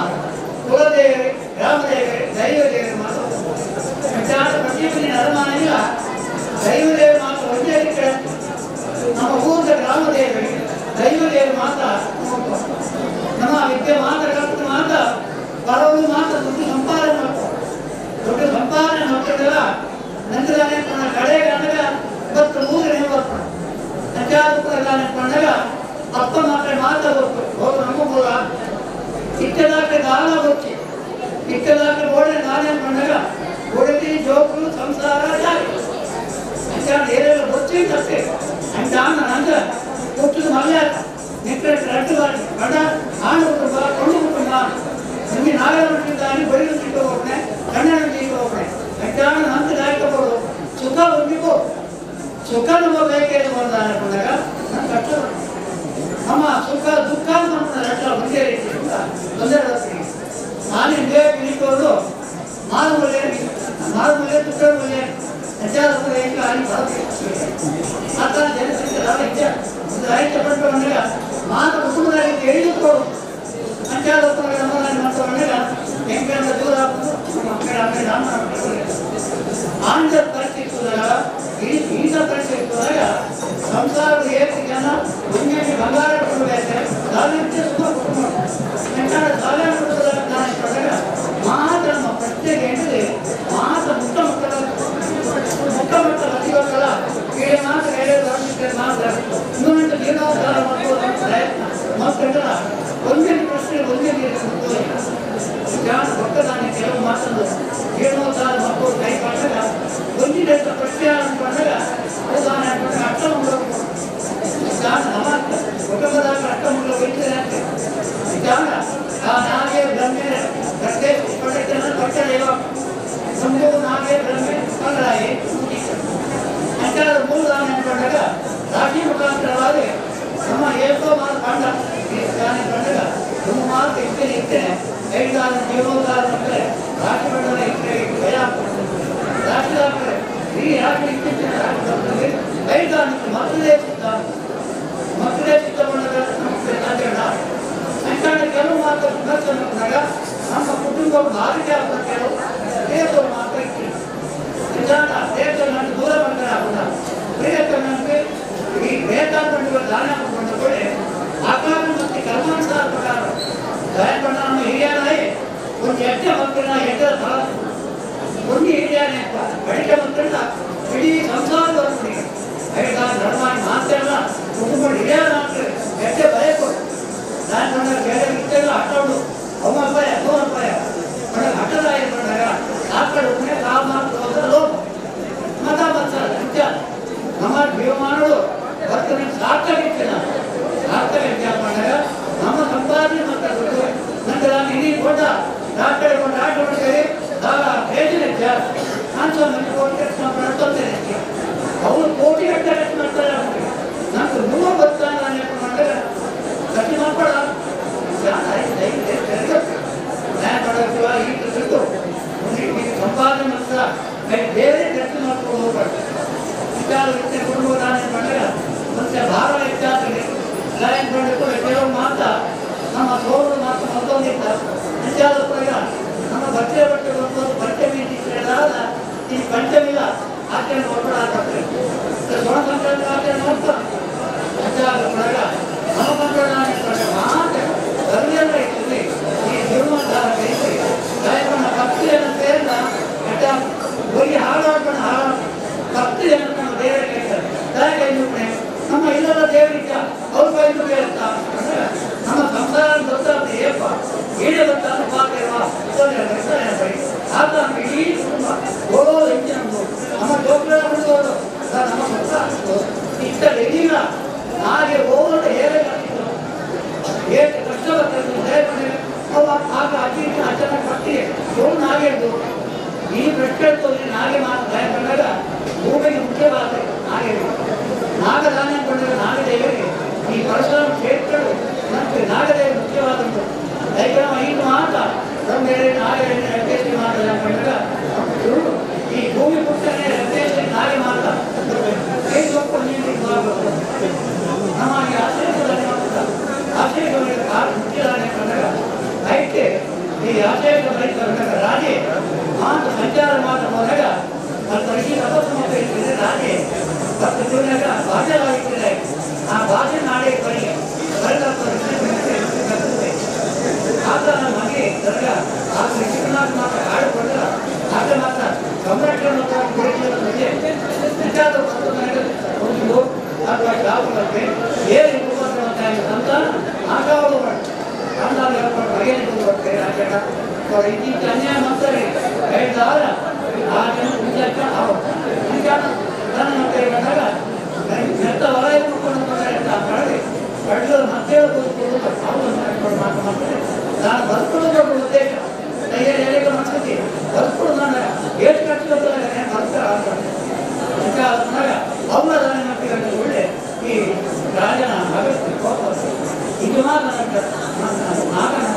ಕುಲದೇವರು ಗ್ರಾಮದೇವರು ದೈವದೇವರು ಮಾತ್ರ ಪ್ರತಿ ಅರಮಾನೆಯ ದೈವದೇವರು ಮಾತ್ರ ಒಂದೇ ನಮ್ಮ ಊರದ ಗ್ರಾಮದೇವರು ದೈವದೇವರು ಮಾತ್ರ ನಮ್ಮ ವಿದ್ಯೆ ಮಾತ್ರ ಕಲ್ತು ಮಾತ್ರ ಬರೋದು ಮಾತ್ರ ದುಡ್ಡು ಸಂಪಾದನೆ ಮಾಡ್ತಾರೆ. ದುಡ್ಡು ಸಂಪಾದನೆ ಮಾಡ್ತಿದ್ದಲ್ಲ ನಂತರ ಕಡೆಗೆ ಅಂದಾಗ ಇವತ್ತು ಊರು ನೆನಪು ಅನ್ಕೊಂಡಾಗ ಅಪ್ಪ ಮಾತ್ರ ಮಾತ್ರ ಗೊತ್ತು ಹೋಗಿ ನಮ್ಮ ಮೂಲ ಇಟ್ಟದಾಕ ದಾನ ಗೊತ್ತಿ ಇಟ್ಟದಾಕ ಓಡೆ ನಾನೇ ಅನ್ಕೊಂಡಾಗ ಒಡತಿ ಜೋಕರು ಸಂಸಾರ ಜಾರಿ ಅಂತ ಏನೆಲ್ಲ ಗೊತ್ತಿ ತಪ್ಪೆ ಅಂತ ನಂತರ ಹುಟ್ಟಿದ ಮಲ್ಯ ನಿಕ್ಕರೆ ರಟ್ಟು ಬಡ ಆಣು ಕುಟುಂಬ ಕೊಂಡು ಕುಟುಂಬ ನಿಮಗೆ ನಾಗರ ಬಳಿ ಹೋಗ್ನೆ ಕನ್ನಡ ಹೋಗ್ನೆ ಅಂತ ನಂತರ ದಾಯಕಬೋದು ಸುಖ ಹೊಂದಿಕೋ ಸುಖ ನಮ್ಮ ಬೇಕೇ ಅನ್ಕೊಂಡಾಗ ನಮ್ಮ ಕಷ್ಟ ನಮ್ಮ ಸುಖ ದುಃಖ ಅಂತ ರಟ್ಟ ಒಂದೇ ರೀತಿ ತೊಂದರೆ ನಾನು ನಿಂತ್ಕೊಂಡು ಮಾರುಮೂಲೆ ಮಾರುಮೂಲೆ ದುಃಖ ಮೂಲೆ ಆ ಥರ ಜನಸಂಖ್ಯೆ ಒಂದು ರೈತ ಪಡ್ಕೊಂಡಾಗ ಮಾತು ಕುಟುಂಬದಲ್ಲಿ ಎಳಿದುಕೊಡು ಮಾಡ್ಕೊಂಡಾಗ ಹೆಂಗಂತ ದೂರ ಆಂಧ್ರ ಪರಿಸ್ಥಿತಿ ಹೋದಾಗ ಈತ ಪರಿಸ್ಥಿತಿ ಹೋದಾಗ ಸಂಸಾರದ ಏಕ ಜನ ಒಂದೇ ಬಂಗಾರ ಕೊಡಬೇಕು ದಾನಿತ್ಯ ಸುಖ ಕುಟುಂಬ ಸಾಲ ಕೊಡೋದಾಗ ಮಾತ್ರ ನಮ್ಮ ಪ್ರಶ್ನೆಗೆ ಹೇಳಿದ್ರೆ ಮಾತ್ರ ಮುಕ್ತ ಮಕ್ಕಳ ಮುಕ್ತ ಮಕ್ಕಳ ಅತಿವಕ್ಕಳ ಏಳು ಮಾತ್ರ ಏಳು ಮಾತ್ರ ಇನ್ನೊಂದು ಜೀರ್ಣೋದ್ಧಾರ ಮಾಡುವ ಪ್ರಯತ್ನ ಮಕ್ಕಳ ಒಂದೇ ಪ್ರಶ್ನೆ ಒಂದೇ ಭಕ್ತದಾನ ಕೆಲವು ಮಾತನ್ನು ಜೀರ್ಣೋದ್ಧಾರ ಮಕ್ಕಳು ಕೈ ಪಟ್ಟಾಗ ಒಂದಿನ ಪ್ರಶ್ನೆ ಅನ್ಕೊಂಡಾಗ ಅರ್ಥ ಕುಟುಂಬದಾಗ ಅರ್ಥ ವೈದ್ಯರಾಗ್ತದೆ. ನಾಗೆ ಬ್ರಹ್ಮೆ ಪ್ರತ್ಯೇಕ ಸಂಭವ ನಾಗೆ ಬ್ರಹ್ಮೆ ಪಂಗರಾಯಿ ಅಂತಾದ ಮೂಲ ಅನ್ಕೊಂಡಾಗ ರಾಶಿ ಮುಖಾಂತರವಾಗಿ ನಮ್ಮ ಏಕೋ ಮಾತು ಕಂಡ ಅನ್ಕೊಂಡಾಗ ತುಂಬ ಮಾತು ಇರ್ತೇನೆ ಇರ್ತೇನೆ ಐದಾರು ಜೀವೋದ್ಧಾರ ಮಕ್ಕಳೇ ರಾಶಿ ಮಂಡಲ ಇಟ್ಟರೆ ಭಯ ರಾಶಿ ಹಾಕ್ತಾರೆ ಈ ರಾಶಿ ಇಟ್ಟಿದ್ದೇನೆ ರಾಶಿ ಬರ್ತದೆ ಐದಾರು ಮಕ್ಕಳೇ ಚಿತ್ತ ಮಕ್ಕಳೇ ಚಿತ್ತ ಅಂತಾದ ಕೆಲವು ಮಾತ್ರ ವಿಮರ್ಶೆ ಮಾಡಿದಾಗ ನಮ್ಮ ಕುಟುಂಬ ಆರೋಗ್ಯ ಕೆಲವು ದೇವರು ಮಾತ್ರ ಇಟ್ಟಿಲ್ಲ ದೇವರ ದೂರ ಬಂದರೆ ಆಗೋದ ಪ್ರಿಯತನಂತೆ ಈ ವೇದಾಂತಗಳು ದಾನ ಕೊಂಡ ಕೂಡ ಆಕಾರ ಮತ್ತು ಕರ್ಮಾನುಸಾರ ಪ್ರಕಾರ ದಯಪಣ್ಣ ನಮ್ಮ ಹಿರಿಯರಾಯಿ ಒಂದು ಎಡ್ಡೆ ಮಕ್ಕಳನ್ನ ಎಡ್ಡೆ ಫಲ ಒಂದು ಹಿರಿಯರೇ ಬಳಿಕ ಮಕ್ಕಳನ್ನ ಇಡೀ ಸಂಸಾರದ ಐದಾರು ಧರ್ಮ ಮಾತ್ರ ಕುಟುಂಬ ಹಿರಿಯರ ಎಡ್ಡೆ ಬಯಕೊಡು ನಾನು ಬೇರೆ ಇತ್ತೆಲ್ಲ ಆಟೋಡು ಅವಪ್ಪಾಯ ಅಪ್ಪಾಯ ಹಠದಾಯ ಬಂದಾಗ ಆ ಕಡೆ ಒಬ್ಬನೇ ಕಾಮ ಕ್ರೋಧ ಲೋಪ ಮತ ಮತ್ಸರ ನಿತ್ಯ ನಮ್ಮ ಜೀವಮಾನಗಳು ಬರ್ತನೆ ಸಾರ್ಥಕ ನಾವು ಸಾರ್ಥಕ ವಿಚಾರ ಮಾಡಿದಾಗ ನಮ್ಮ ಸಂಪಾದನೆ ಮಾತಾಡಬೇಕು. ನಂತರ ನಾನು ಇಡೀ ಕೊಟ್ಟ ಡಾಕ್ಟರ್ ಕೊಂಡ ಆಟ ಹೊಡ್ತೀರಿ ಪ್ರಯೋಜನ ಜಾಸ್ತಿ ನಾನು ಸ್ವಾಮಿ ಕೋಟಿ ಖರ್ಚು ಮಾಡ್ಕೊಳ್ತೇನೆ. ಅವರು ಕೋಟಿ ಗಟ್ಟಲೆ ಖರ್ಚು ಮಾಡ್ತಾರೆ. ನಮ್ಗೆ 100 ಬರ್ತಾನೆ ನಾನು ಮಾಡಿದಾಗ ಖರ್ಚು ಮಾಡ್ಕೊಳ ಸಂಪಾದನೆ ಮಾತ್ರ ಬೇರೆ ಖರ್ಚು ಮಾಡ್ಕೊಂಡು ಹೋಗ್ಬಾರ್ದು. ವಿಚಾರ ಕುಟುಂಬ ದಾನ ಮಾಡಿದಾಗ ಮತ್ತೆ ಭಾರ ಹೆಚ್ಚಾಗ್ತದೆ. ಕೆಲವು ಮಾತ್ರ ನಮ್ಮ ಅಂಚಾದ ನಮ್ಮ ಬಟ್ಟೆ ಬಟ್ಟೆ ಬಂದು ಪಂಚಮಿ ಈ ಪಂಚಮಿಲ ಆಚರಣೆ ಒಬ್ಬರ ಆಗ್ತದೆ. ಸೊಣ ಸಂಕ್ರಾಂತಿ ಆಚರಣೆ ಮಾಡ್ತಾರೆ. ಅಂಚಾದ ನಮ್ಮ ಸಂಪ್ರದಾಯ ಮಾತ್ರ ಧರ್ಮೆಲ್ಲ ಇರ್ತದೆ. ಈ ಧರ್ಮಧಾರ ಗಾಯಕನ ಭಕ್ತಿಯನ್ನು ಸೇರಿದ ಹೋಗಿ ಹಾಳಾಡ್ಕೊಂಡು ಹಾಳು ಭಕ್ತಿಯನ್ನು ನಮ್ಮ ದೇವರ ಕೇಳ್ತಾರೆ. ಗಾಯಕ ನಮ್ಮ ಇಲ್ಲದ ದೇವರಿದ್ದ ಅವ್ರ ಕೈಯಿಂದ ಕೇಳ್ತಾ ನಮ್ಮ ಸಂಸಾರ ಗೊತ್ತಾಗ್ತದೆ. ಏಪ್ಪ ಏನೇ ಗೊತ್ತಾದ ಪಾತ್ರ ಆತ ಇಡೀ ಕುಟುಂಬ ಓಡೋ ಹೆಚ್ಚು ನಮ್ಮದು ನಮ್ಮ ಜೋಗ್ರ ಹುಡುಗರು ನಮ್ಮ ಗೊತ್ತ ಇಷ್ಟ ಎಲ್ಲಿಲ್ಲ ಹಾಗೆ ಹೋಗೋಣ ಹೇಗೆ ಹೇಗೆ ಕಷ್ಟ ಬರ್ತದೆ. ಅವ ಆಗ ಅಜ್ಜಿ ಅಜ್ಜನ ಭಕ್ತಿ ಅವನು ಹಾಗೆ ಈ ಪ್ರಶ್ನೆ ನಾಗೆ ಮಾತು ಭಯಪಟ್ಟಾಗ ಭೂಮಿಗೆ ಮುಖ್ಯವಾದ ನಾಗೆ ನಾಗದಾನ ಕೊಂಡಾಗ ನಾಗದೇವರಿಗೆ ಈ ಪರಶುರಾಮ ಕ್ಷೇತ್ರಗಳು ಮತ್ತು ನಾಗದೇವ ಮುಖ್ಯವಾದದ್ದು. ದೈವ ಐದು ಮಾತ ಬ್ರಹ್ಮೇರೆ ನಾಗೇಂದ್ರ ರಂಗೇಶ್ವರಿ ಮಾತ ಕೊಂಡಾಗ ಈ ಭೂಮಿ ಪುಟ್ಟನೆ ರಂಗೇಶ್ವರಿ ನಾಗೆ ಮಾತ ನಮ್ಮ ಆಶ್ರಯ ಆಶ್ರಯ ಮುಖ್ಯದಾನ ಕೊಂಡಾಗ ಐತೆ ಈ ಆಶ್ರಯ ಬಂದಾಗ ರಾಜೆ ಮಾತು ಸಂಚಾರ ಮಾತು ಹೋದಾಗ ಅಲ್ಲಿ ಋಷಿ ತಪಸ್ಸು ಮಾಡ್ತಾ ರಾಜೆ ಭಕ್ತ ತಿರುನಾಗ ಭಾಷೆವಾಗಿದ್ದರೆ ಆ ಭಾಷೆ ನಾಳೆ ಬರೀ ಆತ ನಮಗೆ ದರ್ಗ ಆ ಋಷಿಕನಾಥ ಮಾತ್ರ ಹಾಡಿಕೊಂಡ್ರ ಆತ ಮಾತ್ರ ಸಂರಕ್ಷಣೆ ಒಂದು ಅಥವಾ ಶಾಪಕ್ಕೆ ಏನು ಸಂತಾನ ಆಶಾವಾದ ಸಂತಾನ ಬಗೆಹರಿಸಿಕೊಂಡು ಆಚರಣ ಇತ್ತೀಚೆ ಅನ್ಯಾಯ ಮಾಡ್ತಾರೆ ಹೇಳಿದಾಗ ಆ ಜನ ವಿಚಾರ ವಿಚಾರ ಬಂದಾಗ ಎಂತ ವಲಯ ನೋಡ್ಕೊಂಡು ಕಡ್ಲು ಮತ್ತೆ ಮಾತು ಮಾಡ್ತಾರೆ. ನಾನು ಬರ್ಕೊಳ್ಳೋದು ಉದ್ದೇಶ ಕೈಯಲ್ಲಿ ಮನಸ್ಸಿಗೆ ಬರ್ಕೊಳ್ಳೋದು ನಾನು ಎಷ್ಟು ಖರ್ಚು ಬರ್ತಾರೆ ಬರ್ತಾರೆ ಅವರ ಒಳ್ಳೆ ಈ ರಾಜನ ಅಗತ್ಯ ಕೋಪ ಇದು ಮಾತ್ರ ನಾಗನ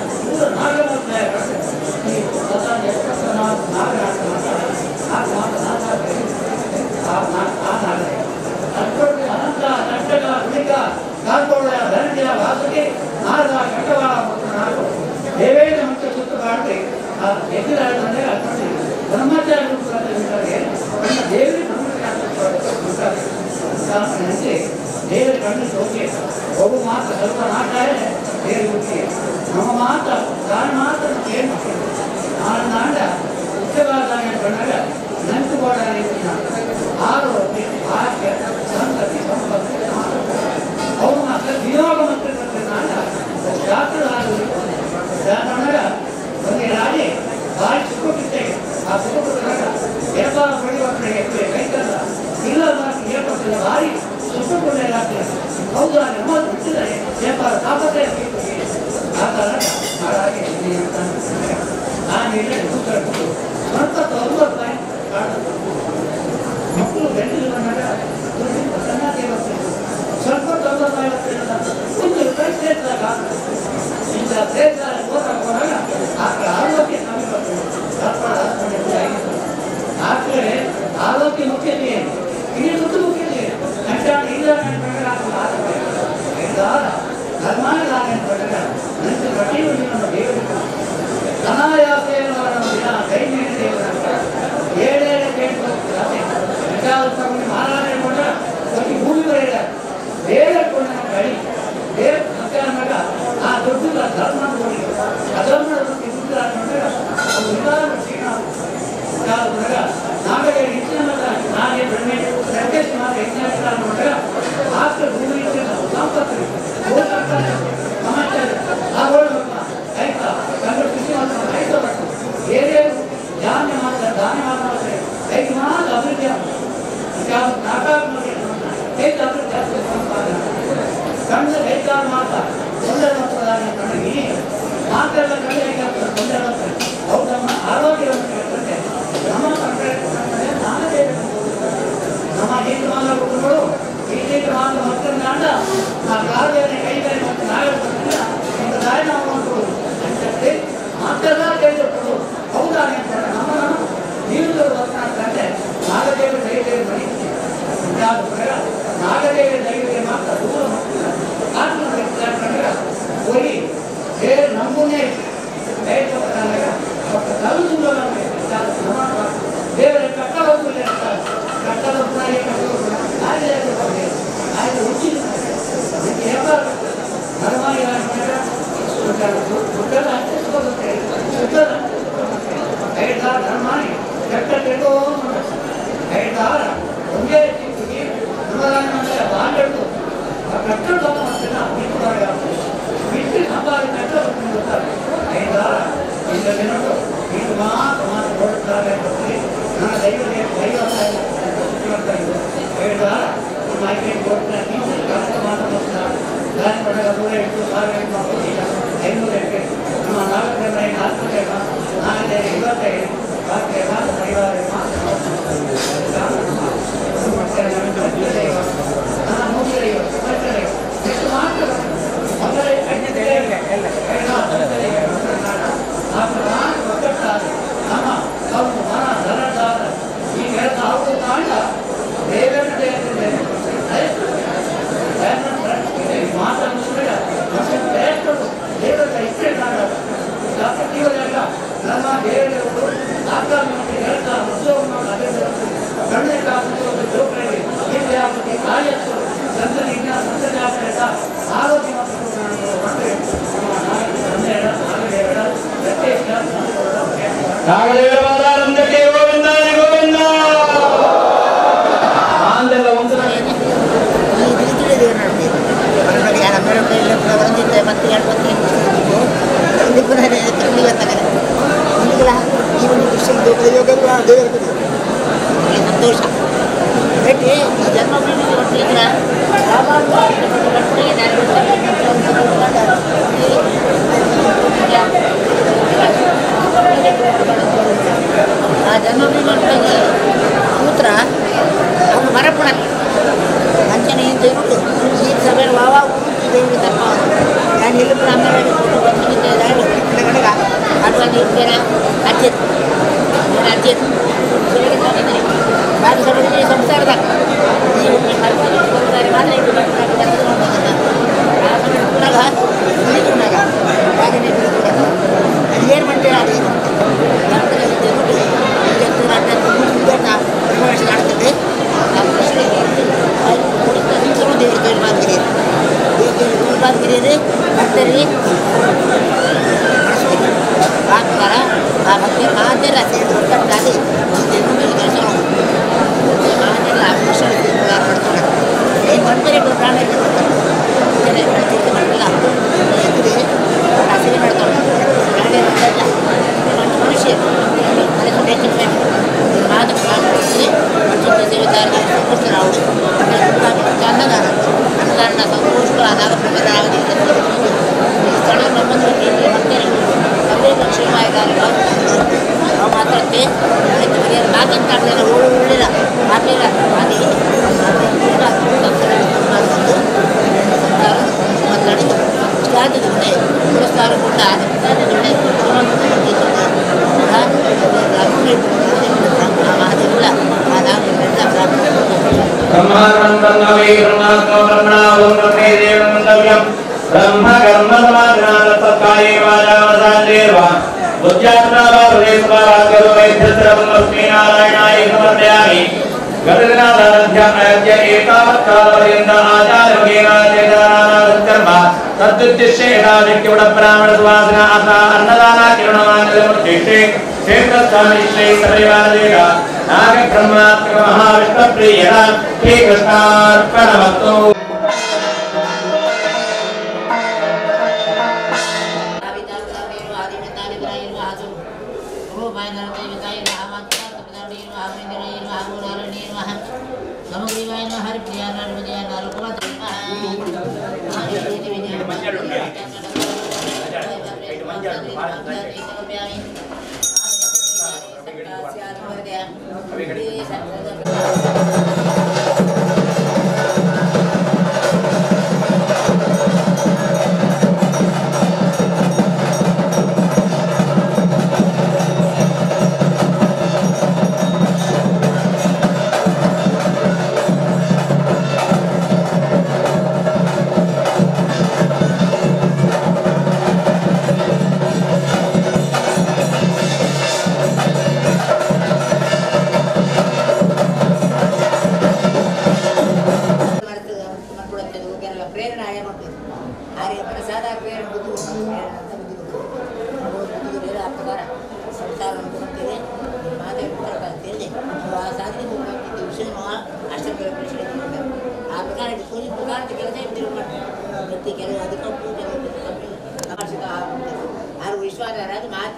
ಅನಂತ ಕಂಟಕ ಹುಳಿಕ ಕಾಲ್ಕೋಳ ಧನಂಜಯ ವಾಸುಕಿ ನಾರದ ಕಟವಾಳ ಮತ್ತು ನಾಲ್ಕು ದೇವೇಂದ್ರ ಮತ್ತು ಸುತ್ತ ಮಾಡಿ ಆ ಎದುರಾದ್ರೆ ಅರ್ಪಣೆ ಬ್ರಹ್ಮಚಾರಿ ದೇವರಿಗೆ ಬ್ರಹ್ಮಚಾರಿ ದೇವರ ಕಣ್ಣು ಸೋಕೆ ಒಬ್ಬ ಮಾತ್ರ ಸ್ವಲ್ಪ ನಾಟಾರೆ ದೇವರು ಹುಟ್ಟಿ ನಮ್ಮ ಮಾತ್ರ ತಾನು ಮಾತ್ರ ಏನು ನಾನು ನಾಡ ಮುಖ್ಯವಾದ ಕಂಡಾಗ ನಂಟು ಗೋಡ ಆರೋಗ್ಯ ಭಾಗ್ಯ ಸಂತತಿ ಸಂಪತ್ತು ಅವನು ಮಾತ್ರ ವಿಯೋಗ ಮತ್ತು ನಾಡ ಶಾಸ್ತ್ರ ಒಂದು ರಾಜೆ ಭಾರಿ ಸುಖ ಆ ಸುಖ ವ್ಯಾಪಾರ ಪಡೆಯುವ ಕೈತಲ್ಲ ಇಲ್ಲ ಏರ್ಪಟ್ಟಿಲ್ಲ ಭಾರಿ ಸುಖ ಹೌದಾ ನಮ್ಮ ಬಿಟ್ಟಿದ್ದಾರೆ ವ್ಯಾಪಾರ ತಾಪತ್ರಯ ಆ ಥರ ಹಾಳಾಗಿ ನಾನು ಹೇಳಿ ಸ್ವಲ್ಪ 90 ರೂಪಾಯಿ ಮಕ್ಕಳು ಗಂಟಲು ಬಂದಾಗ ಸಣ್ಣಕ್ಕೆ ಬರ್ತಿದ್ರು ಸ್ವಲ್ಪ 90 ರೂಪಾಯಿ ಬರ್ತಿರಲ್ಲ 1 ರೂಪಾಯಿ ಸೇರಿದಾಗ ಇಂಥ ಸೇರಿದಾಗ ಹೋದಾಗ ಆಕಳ ಆರೋಗ್ಯ ಕಮ್ಮಿ ಬರ್ತದೆ. ಆಕಳೆ ಆರೋಗ್ಯ ಮುಖ್ಯತೆ ಇಲ್ಲಿ ದುಡ್ಡು ಮುಖ್ಯತೆ ಅಂಟಾಣ ಇಲ್ಲ ಧರ್ಮಾಂಗ ನಂತರ ಪ್ರತಿಯೊಂದು ನಮ್ಮ ದೇವರು ಅನಾಯಾಸೇನ ಕೈ ಮೇಲೆ ದೇವರ ಏಳೇಳು ಕೇಳ್ಕೊಂಡು ಮಾರಾಟ ಕೊಂಡ ಪ್ರತಿ ಭೂಮಿ ಬರೆಯ ಬೇರೆ ಕೊಂಡ ಕಳಿ ಬೇರೆ ಮಗ ಆ ದುಡ್ಡು ಧರ್ಮ ಅಧರ್ಮ ದುಡ್ಡು ಹಾಕೊಂಡಾಗ ನಾಗೇ ಹೆಚ್ಚಿನ ನಾನೇ ಬ್ರಹ್ಮೆ ರಂಗೇಶ್ ಮಾತ್ರ ಹೆಚ್ಚಿನ ನೋಡಿದಾಗ ಆಸ್ತ ಭೂಮಿ ಸಂಪತ್ತು ಸಮಾಚಾರ ಆಯ್ತಾ ಕೃಷಿ ಮಾತ್ರ ಆಯ್ತು ಏನೇನು ಧಾನ್ಯ ಮಾತ್ರ ಧಾನ್ಯ ಮಾತ್ರ ಐದು ಮಾತ್ರ ಅಭಿವೃದ್ಧಿ ಐದು ಅಭಿವೃದ್ಧಿ ಸಣ್ಣ ರೈತ ಮಾತ್ರ ತೊಂದರೆ ಕಣ್ಣಿ ಮಾತ್ರೆಲ್ಲ ಕಣ್ಣು ತೊಂದರೆ ಮಾಡ್ತಾರೆ ಅವ್ರು ನಮ್ಮ ಆರೋಗ್ಯವನ್ನು ಕೇಳ್ತಾರೆ. ನಮ್ಮ ನಾನೇ ನಮ್ಮ ನೀರು ಮಾತ್ರ ಕುಟುಂಬಗಳು ಈ ನೀರು ಮಾತ್ರ ಮಕ್ಕಳನ್ನ ಆ ಕಾರ್ಯವನ್ನು ಕೈಗಾರಿ ಮತ್ತು ನಾವೇ ಒಂದು ದಾರಿ ನಾವು ಮಾಡ್ಕೊಡೋದು ಅಂತಂದ್ರೆ ಮಾತೆಲ್ಲ ಕೈಗೊಳ್ಕೊಡು ಹೌದಾ ನಮ್ಮ ನೀರು ಮಾತನಾಡ್ತಾರೆ. ನಾಗದೇವ ದೈವದೇವ ಬರೀ ನಾಗದೇವ ದೈವದೇ ಮಾತ್ರ ದೂರ ಆತ್ಮ ಹೋಗಿ ಬೇರೆ ನಮ್ಮನ್ನೇ ದೇವರ ಕಟ್ಟಲು ಕಟ್ಟಲು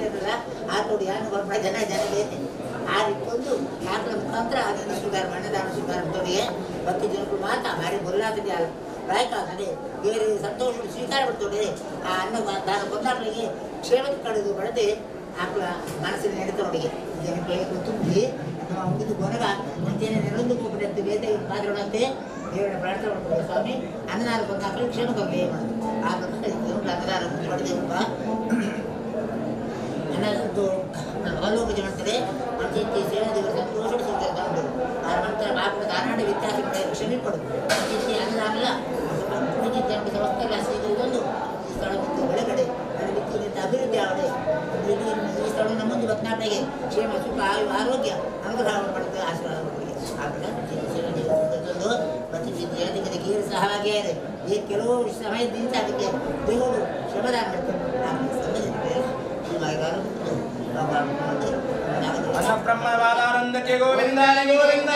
ಪಾತೆರಲ್ಲ ಆತೋಡಿ ಯಾನು ಬರ್ಪ ಜನ ಜನ ಬೇತೆ ಆ ರೀತಿಯೊಂದು ಆಕಳ ಮುಖಾಂತರ ಅದನ್ನು ಸ್ವೀಕಾರ ಅನ್ನದಾನ ಸ್ವೀಕಾರ ತೊಡಿಗೆ ಭಕ್ತಿ ಜನಗಳು ಮಾತಾ ಭಾರಿ ಬೊಲ್ಲಾತದೆ ರಾಯಕಾಗ್ತದೆ ಬೇರೆ ಸಂತೋಷ ಸ್ವೀಕಾರ ಮಾಡ್ತೋಡಿ ಆ ಅನ್ನ ದಾನ ಕೊಂದಾಕ್ಲಿಗೆ ಕ್ಷೇಮದ ಕಡೆದು ಬೆಳೆದು ಆಕಳ ಮನಸ್ಸಿನ ನಡೀತವರಿಗೆ ಜನಕ್ಕೆ ತುಂಬಿ ನಮ್ಮ ಉಳಿದು ಕೊನಗ ಅಂಚೆನೆ ನೆರಳು ಹೋಗ್ಬಿಟ್ಟಂತೆ ಬೇತೆ ಪಾತ್ರಗಳಂತೆ ದೇವರ ಪ್ರಾರ್ಥನೆ ಮಾಡ್ತಾರೆ ಸ್ವಾಮಿ ಅನ್ನದಾನ ಕೊಂದಾಕ್ಲಿ ಕ್ಷೇಮ ಕೊರಲಿ ಮಾಡೋದು ಆ ಅನ್ನದಾನ ಪಡೆದೇವಪ್ಪ ಅನ್ನದ್ದು ಅವಲೋಕ ಮಾಡ್ತಾರೆ ಅಂಚಿಂಚಿ ಸೇವೆ ದೇವರು ಸಂತೋಷ ತಗೊಂಡು ಆ ನಂತರ ಬಾಪು ದಾನಾಡ ವ್ಯತ್ಯಾಸ ಕ್ಷಮೆ ಕೊಡು ಅಂಚಿಂಚಿ ಅನ್ನದಾನಲ್ಲ ಸಮಸ್ತ ಸ್ವೀಕರಿಸೊಂದು ಈ ಸ್ಥಳ ಬಿಟ್ಟು ಒಳಗಡೆ ಬಿಟ್ಟು ನಿಂತ ಅಭಿವೃದ್ಧಿ ಆಗಡೆ ಈ ಸ್ಥಳ ನಮ್ಮೊಂದು ಭಕ್ತಾಟೆಗೆ ಕ್ಷೇಮ ಸುಖ ಆಯು ಆರೋಗ್ಯ ಅನುಗ್ರಹ ಮಾಡುತ್ತೆ ಆಶೀರ್ವಾದ ಆಮೇಲೆ ಮತ್ತು ಜನತೆಗೆ ಗೇರು ಸಹಭಾಗಿಯಾಗಿದೆ ಈ ಕೆಲವು ಸಮಯ ನಿಂತ ಅದಕ್ಕೆ ದೇವರು ಶ್ರಮದಾನ ಮಾಡ್ತಾರೆ ಬ್ರಹ್ಮವಾದಾನಂದಕ್ಕೆ ಗೋವಿಂದ ಗೋವಿಂದ.